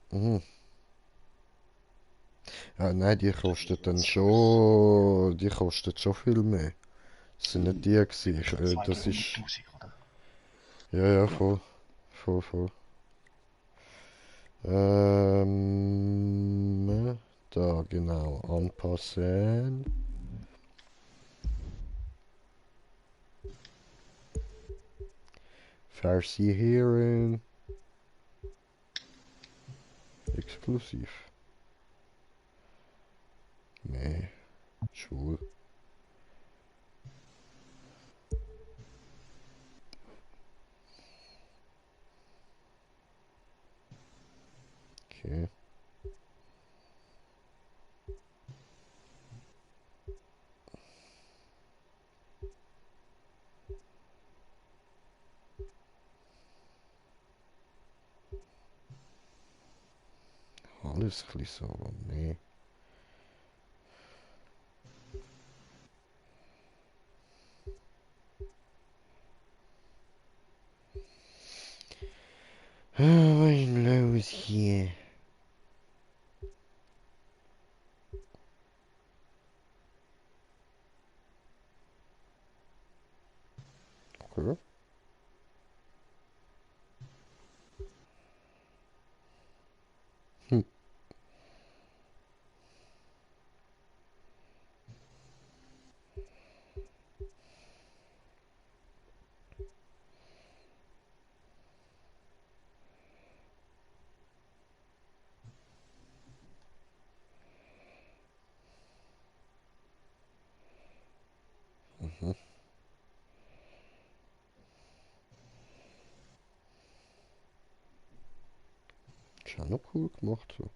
Mhm. Ja, nein, die kostet dann schon... Die kostet schon viel mehr. Das sind nicht die gewesen. Das ist... 200'000, oder? Ja, ja, Ja. voll. Voll, voll. Da genau, anpassen. Versicherung. Exklusiv. Nee, schwul. Okay. Alles ein bisschen so, nee. Was ist denn los hier? Okay. Hm. Mhm. Ist auch noch cool gemacht so.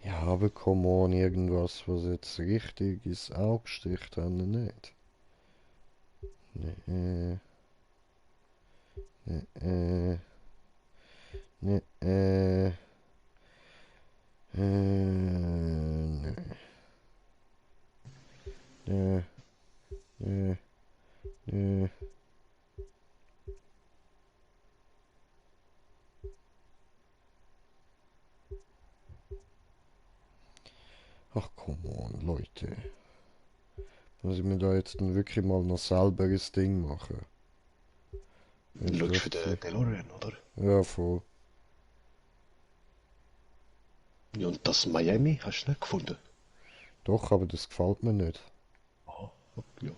Ja, aber come on, irgendwas, was jetzt richtig ins Auge sticht, haben wir nicht. Nee, nee, nee, nee, nee, nee, nee. Ach, come on, Leute. Muss ich mir da jetzt dann wirklich mal noch selber das Ding machen? Ist Schaust das für so? den DeLorean, oder? Ja, voll. Ja, und das Miami hast du nicht gefunden? Doch, aber das gefällt mir nicht. Aha, ja.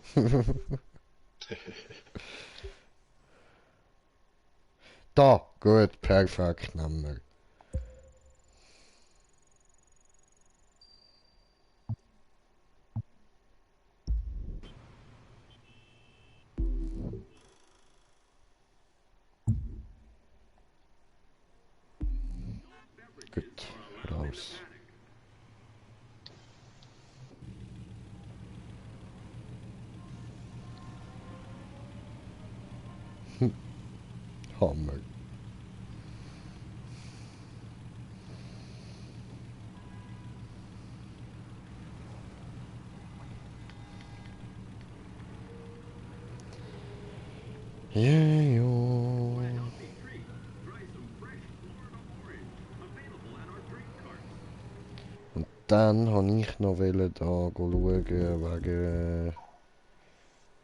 Da, gut, perfekt, nehmen wir. Gut, raus. Hammer. Ja, jo. Und dann habe ich noch wollen da schauen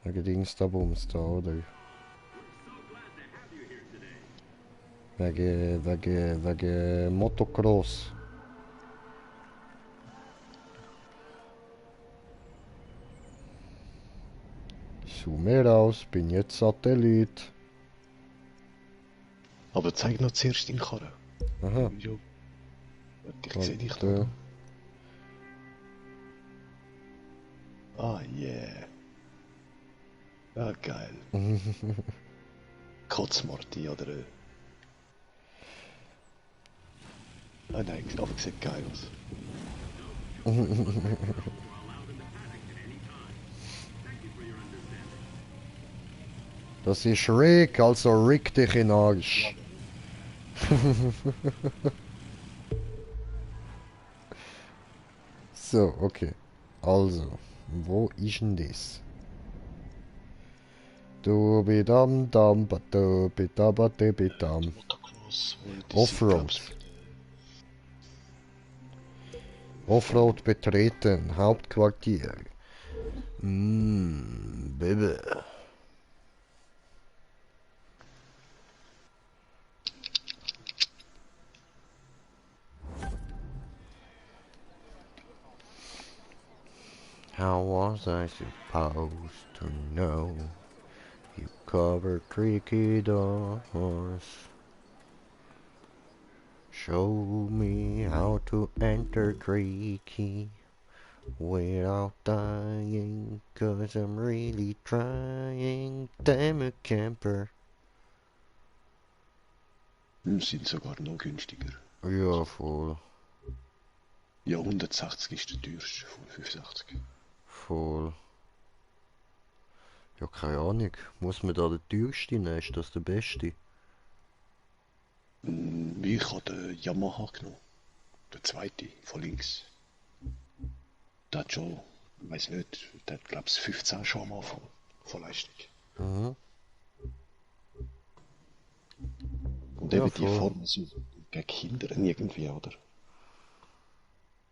wegen Dings da Bums da, oder? Wegen Motocross. Zoom aus, bin jetzt Satellit. Aber zeig noch zuerst den Karren. Aha. Ja. Ich sehe dich da. Warte. Ah, yeah. Ja, geil. Kotzmarti, oder? Ah, nein, aber sieht geil aus. Das ist Rick, also Rick dich in den Arsch. So, okay. Also, wo ist denn das? Du bidam dam badu bidabate bidam. Motocross, Offroad. Offroad betreten, Hauptquartier. Baby. How was I supposed to know you cover tricky doors? Show me how to enter tricky without dying, 'cause I'm really trying. Damn it, Camper. Sind sogar noch günstiger. Ja, voll. Ja, 180 ist der teuerste von 85. Voll. Ja, keine Ahnung. Muss man da den teuersten nehmen? Ist das der beste? Ich habe den Yamaha genommen. Der zweite, von links. Der hat schon, ich weiß nicht, der hat glaube ich 15 schon am Anfang von Leistung. Mhm. Und Ja, eben die voll. Formen sind gegen Kinder irgendwie, oder?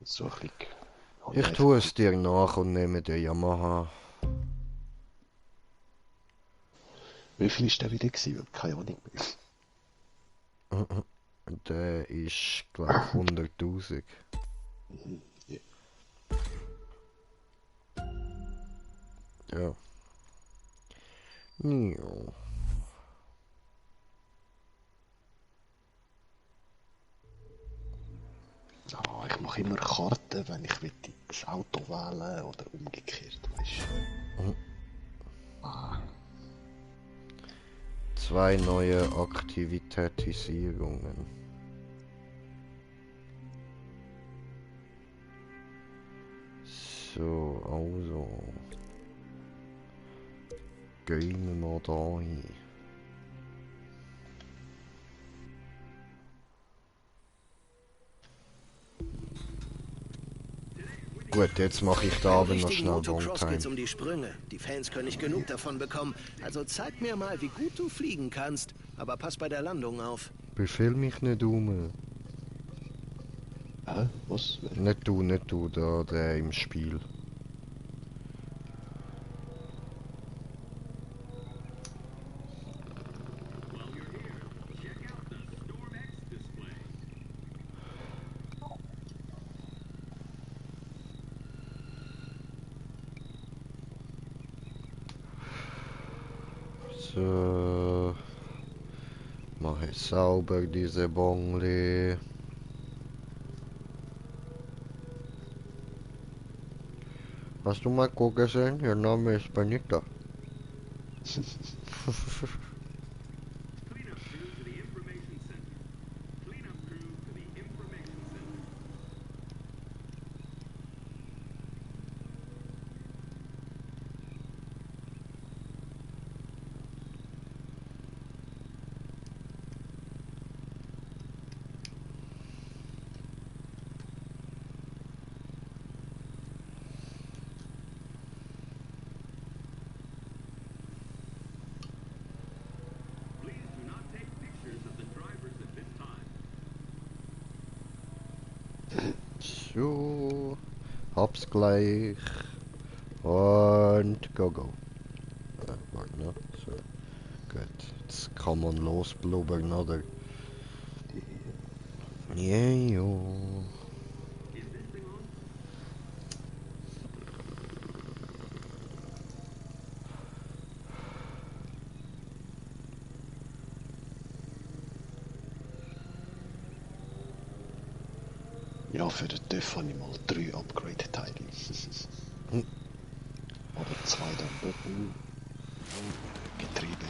So ein bisschen. Ich tue es dir nach und nehme den Yamaha. Wie viel ist der wieder gewesen? Keine Ahnung mehr. Der ist, glaube ich, 100.000. Ja. Ja. Ja. Ah, ich mache immer Karten, wenn ich das Auto wählen oder umgekehrt, weißt du. 2 neue Aktivitätisierungen. So, also. Gehen wir mal da hin. Gut, jetzt mache ich da aber noch schnell Motocross Longtime. geht's um die Sprünge. Die Fans können nicht genug davon bekommen. Also zeig mir mal, wie gut du fliegen kannst. Aber pass bei der Landung auf. Befehl mich nicht um. Hä? Was? Nicht du, der im Spiel. So. Mache sauber diese Bongli. Hast du Marco gesehen? Ihr Name ist Benita. So, hab's gleich. Und go. Warte noch. So, gut. Jetzt kann man losblubbern, oder? Jo. Ja, für den TÜV habe ich mal 3 Upgrade-Teile. Oder 2 dann Getriebe.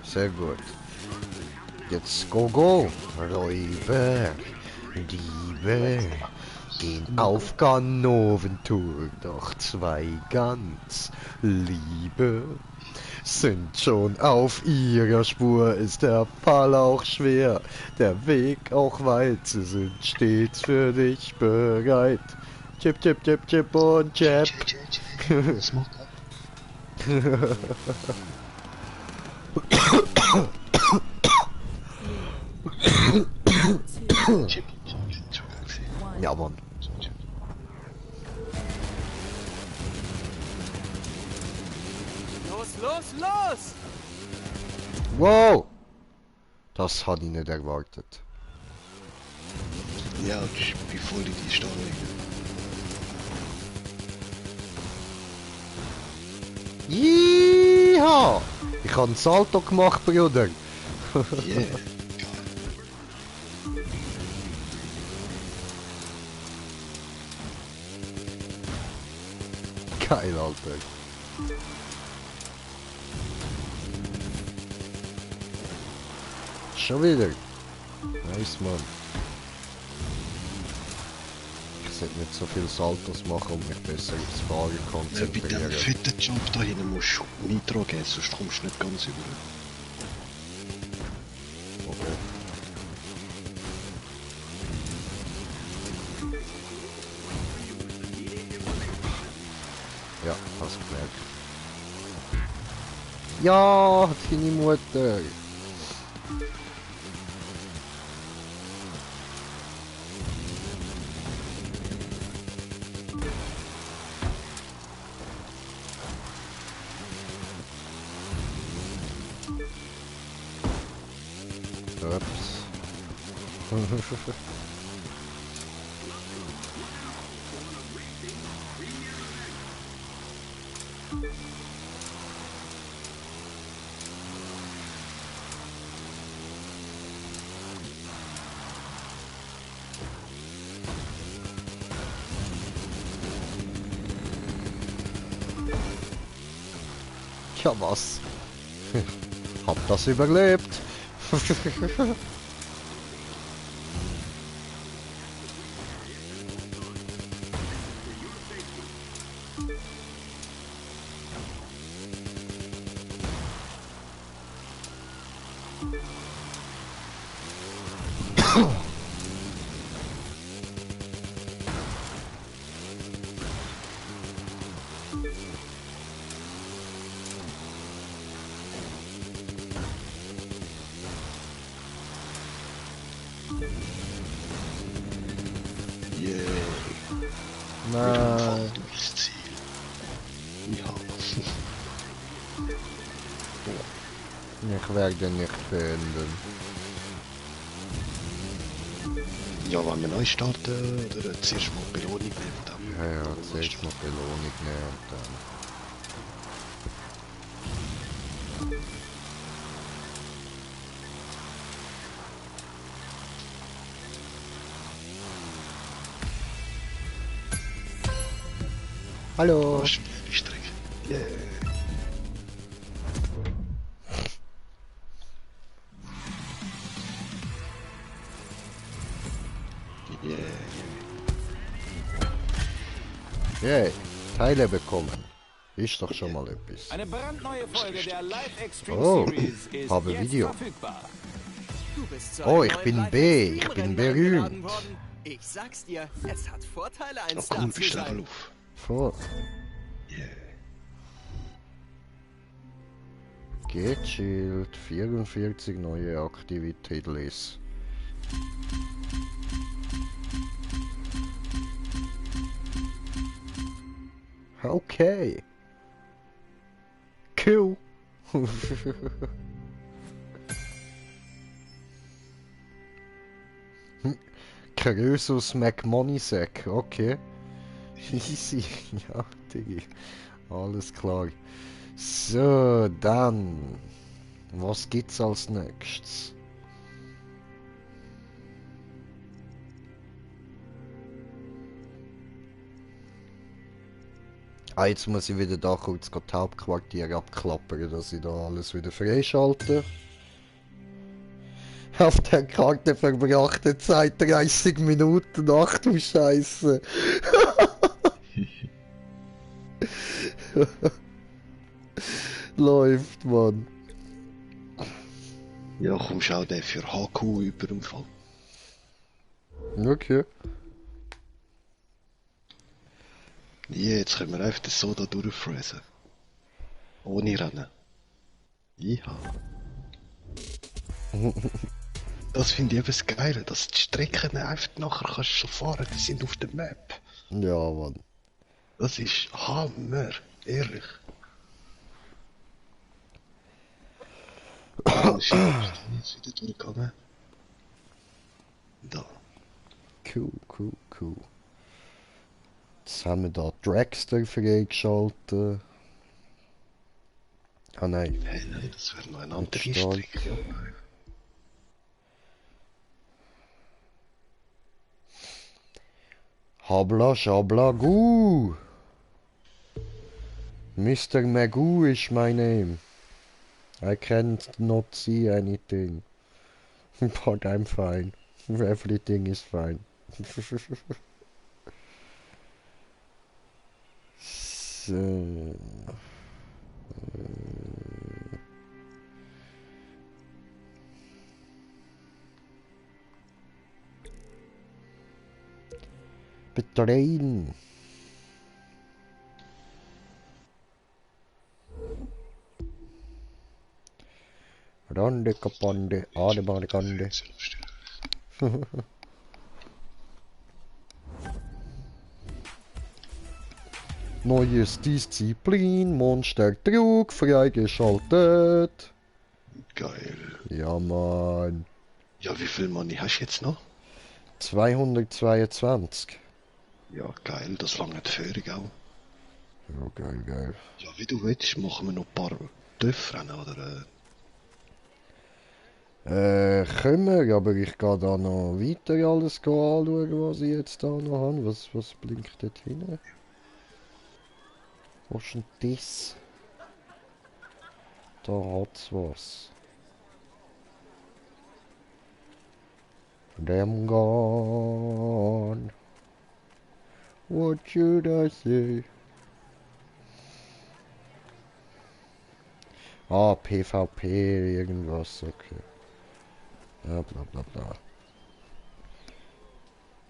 Sehr gut. Jetzt go. Räuber, Diebe, gehen auf Ganoventour, doch zwei ganz Liebe sind schon auf ihrer Spur. Ist der Fall auch schwer, der Weg auch weit, sie sind stets für dich bereit. Chip, chip, chip, chip und chip. Ja, Mann. Los, los, los! Wow! Das hatte ich nicht erwartet. Ja, ich bin voll in die Steuerung. Jeha! Ich habe einen Salto gemacht, Bruder. Yeah. Geil, Alter. Schon wieder. Nice, Mann. Ich sollte nicht so viel Saltos machen, um mich besser aufs Fahren Bei diesem konzentrieren. fetten Job da hinten musst du Nitro geben, sonst kommst du nicht ganz über. Okay. Ja, hast gemerkt. Ja, deine Mutter. Ups. Ja, was? Hab das überlebt. Yeah. Nein. Durchs Ziel. Ja. Ich werde nicht beenden. Ja, wollen wir neu starten oder zuerst mal Belohnung nehmen? Dann Ja, zuerst mal Belohnung nehmen und dann. Hallo. Strich. Yeah. Yeah. Yay, Teile bekommen. Ist doch schon mal etwas. Eine brandneue Folge der Live Extreme Oh, Series ist habe jetzt Video. verfügbar. Du bist zu Oh, einem ich neuen bin Live B, Extreme ich bin Rennen berühmt. eingeladen worden. Ich sag's dir, es hat Vorteile, ein Oh, Star komm, zu ich stelle sein. auf. Vor. Yeah. Gechillt. 44 neue Aktivitäten. Okay. Cool. Krösus McMoneysack, okay. Easy, ja, Diggi. Alles klar. So, dann. Was gibt's als nächstes? Ah, jetzt muss ich wieder da kurz das Hauptquartier abklappern, dass ich da alles wieder freischalte. Auf der Karte verbrachte Zeit 30 Minuten. Ach du Scheiße. Läuft, Mann. Ja, komm, schau den für HQ über im Fall. Okay. Ja, jetzt können wir einfach das so da durchfräsen. Ohne Rennen. Ja. Das finde ich eben das Geile, dass die Strecken einfach nachher kannst du schon fahren, die sind auf der Map. Ja, Mann. Das ist Hammer, ehrlich. Shit, jetzt wieder durchgegangen. Da. Cool. Jetzt haben wir da Dragster freigeschaltet. Ah nein. Hey, nein, das wäre noch ein anderer Stark. Strecke. Habla Shabla Goo. Mr. Magoo is my name. I can't not see anything. But I'm fine. Everything is fine. So. Betreten. Rande kapande, Ademarkande. Neues Disziplin, Monster-Trug freigeschaltet. Geil. Ja, Mann. Ja, wie viel Money hast du jetzt noch? 222. Ja, geil, das lange Führung auch. Ja, geil. Ja, wie du willst, machen wir noch ein paar Dörfrennen, oder? Können wir, aber ich gehe da noch weiter alles anschauen, was ich jetzt da noch habe. Was blinkt dort hin? Was ist denn das? Da hat's was. Damn gone. What should I say? Ah, PvP, irgendwas, okay. Ja, bla.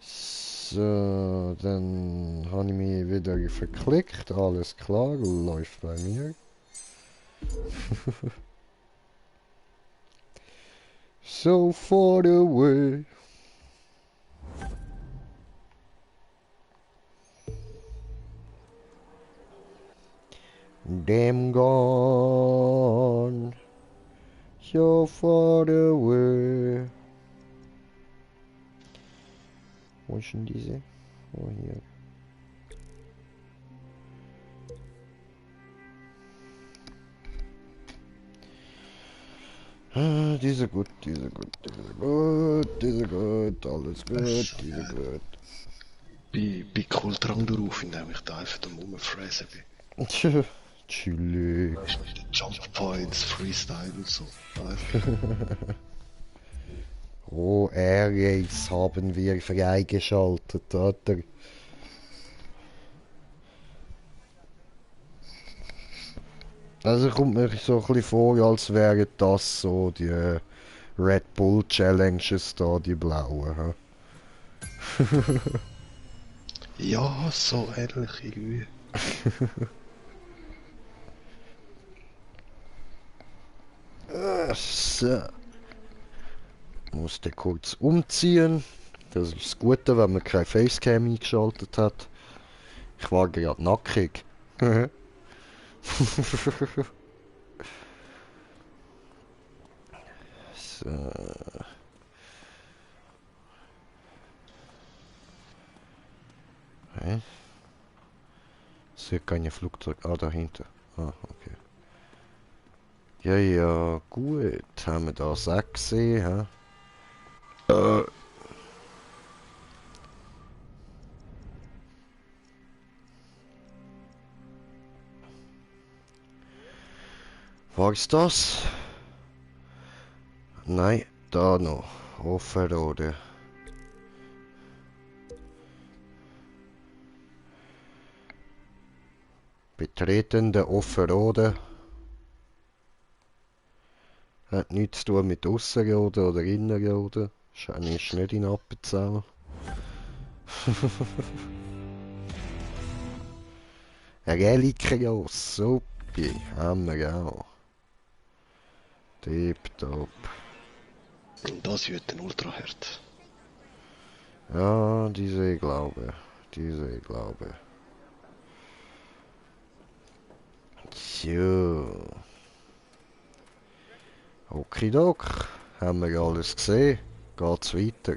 So, dann habe ich mich wieder verklickt, alles klar, läuft bei mir. So far away. Damn gone. So far away. Wo ist denn diese? Oh, hier. Diese gut, alles gut, diese gut. Bei Kohldrang drauf, indem ich da einfach am Rumfräsen bin. Chillig. Weißt du, mit den Jump Points, Freestyle und so. Oh, Airrace haben wir freigeschaltet, oder? Also kommt mir so ein bisschen vor, als wären das so die Red Bull Challenges da, die blauen. Ja, so ähnlich irgendwie. So. Musste kurz umziehen. Das ist das Gute, wenn man keine Facecam eingeschaltet hat. Ich war gerade nackig. So. Hä? Ich sehe keine Flugzeug. Ah, dahinter. Ah, okay. Ja, gut. Haben wir das auch gesehen, hä? War es das? Nein, Da noch. Offenrode. Betreten der Offenrode. Hat nichts zu tun mit Aussenrode oder Innenrode. Ist nicht in Appenzell. Reliquios, supi, haben wir auch. Tipptopp. Und das wird ein Ultraherd. Ja, diese glaube. Diese glaube. So. Okidok. Haben wir alles gesehen. Geht's weiter.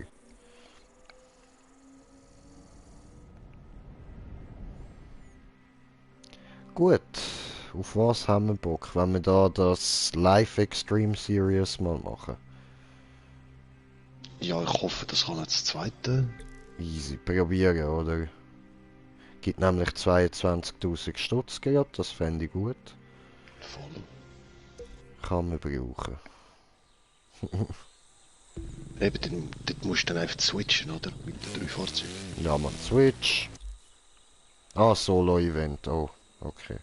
Gut. Auf was haben wir Bock? Wenn wir da das Live Extreme Series mal machen. Ja, ich hoffe, das kann jetzt das zweite. Easy. Probieren, oder? Gibt nämlich 22.000 Stutz gerade, das fände ich gut. Voll. Kann man brauchen. Eben, dort musst du dann einfach switchen, oder? Mit den 3 Fahrzeugen. Ja, man, Switch. Ah, Solo-Event, oh, okay.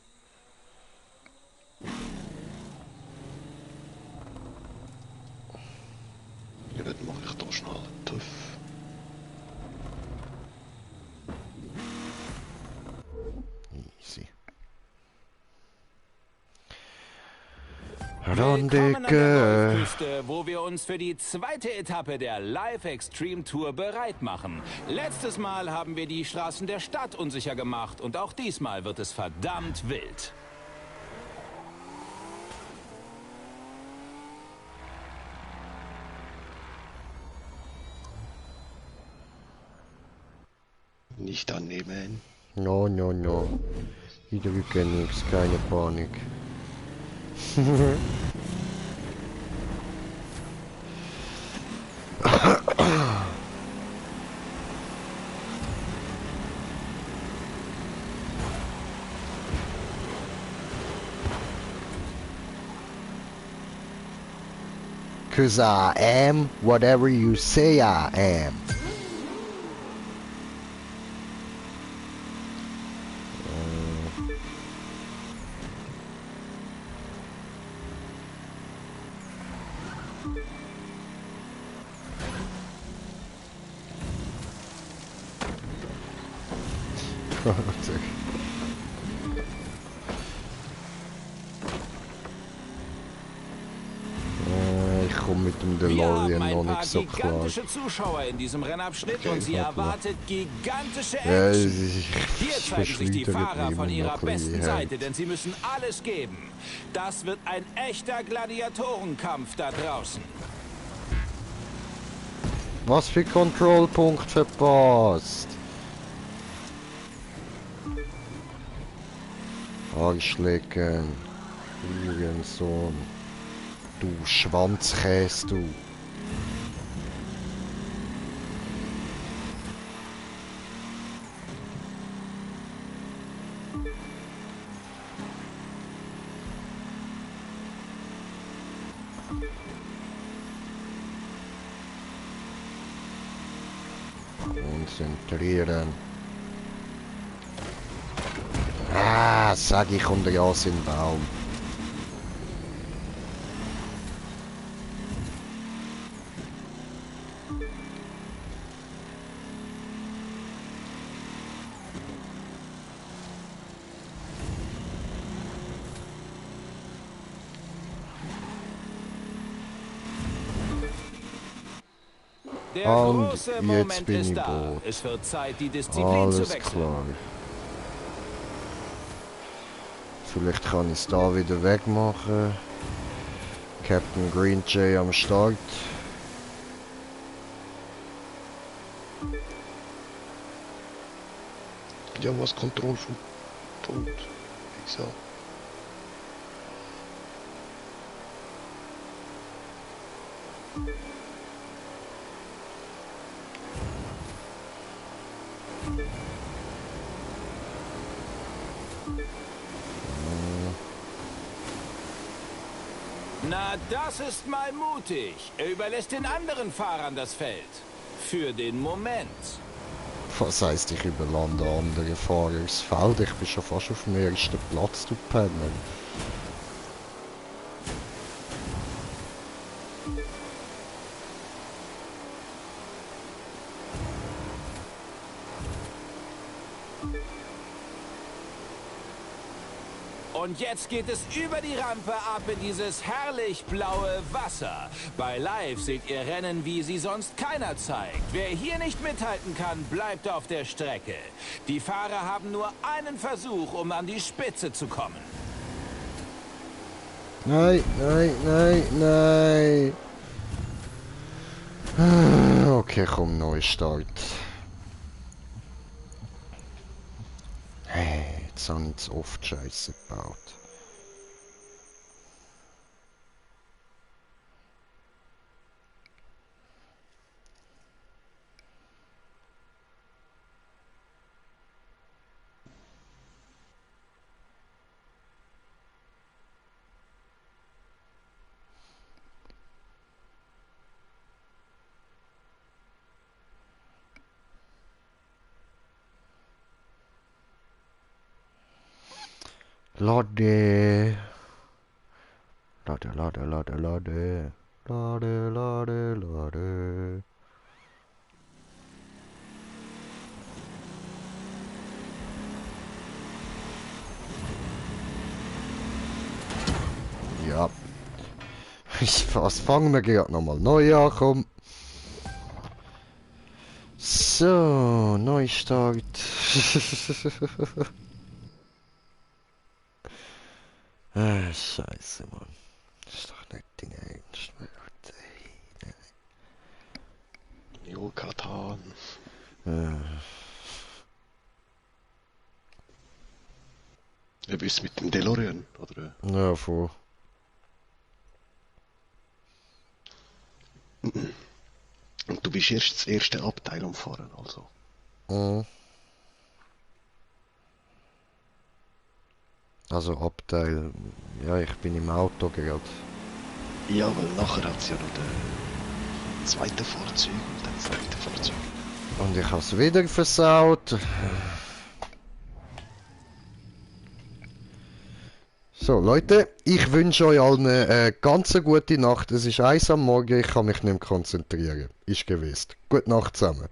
Ja, dann mache ich da schnell einen TÜV. Easy. Willkommen an der Randeke. Golfküste, wo wir uns für die zweite Etappe der Live Extreme Tour bereit machen. Letztes Mal haben wir die Straßen der Stadt unsicher gemacht und auch diesmal wird es verdammt wild. Nicht annehmen. No, no, no. Ich drücke nichts, keine Panik. Cause I am whatever you say I am. Ich komme mit dem Wir haben DeLorean noch ein paar nicht so klar. gigantische Zuschauer in diesem Rennabschnitt und sie erwartet gigantische Ja, Action. ich Hier zeigen sich die Fahrer von ihrer noch ein besten bisschen Seite, denn sie müssen alles geben. Das wird ein echter Gladiatorenkampf da draußen. Was für Kontrollpunkt verpasst? Arschlecken. Hurensohn. Du Schwanzkäse, du. Konzentrieren. Ah, sag ich unter Jas in den Baum. Der Und große jetzt Moment bin ist ich da. tot. Es wird Zeit, die Disziplin zu Alles wechseln. klar. Vielleicht kann ich es da wieder wegmachen. Captain Green Jay am Start. Ja, was Kontrolle vom Tod. Wie gesagt. Na, das ist mal mutig. Er überlässt den anderen Fahrern das Feld. Für den Moment. Was heisst, ich überlande andere Fahrer das Feld? Ich bin schon fast auf dem ersten Platz, du Penner. Und jetzt geht es über die Rampe ab in dieses herrlich blaue Wasser. Bei Live seht ihr Rennen, wie sie sonst keiner zeigt. Wer hier nicht mithalten kann, bleibt auf der Strecke. Die Fahrer haben nur einen Versuch, um an die Spitze zu kommen. Nein, nein, nein, nein. Okay, komm, Neustart. Hey, jetzt habe ich zu oft Scheiße gebaut. Lade. Lade, lade, lade, lade. Lade, lade, lade. Ja. Was fangen wir gerade nochmal neu an, komm. So, Neustart. Scheiße, Mann. Das ist doch nicht dein Ernst. Jo, Katan. Du bist mit dem DeLorean, oder? Ja, voll. Und du bist erst das erste Abteil umfahren, also. Mhm. Also Abteil, ja, ich bin im Auto gerade. Ja, weil nachher hat es ja noch den zweiten Fahrzeug und dann das dritte Fahrzeug. Und ich habe es wieder versaut. So Leute, ich wünsche euch allen eine ganz gute Nacht. Es ist 1 am Morgen, ich kann mich nicht mehr konzentrieren. Ist gewesen. Gute Nacht zusammen.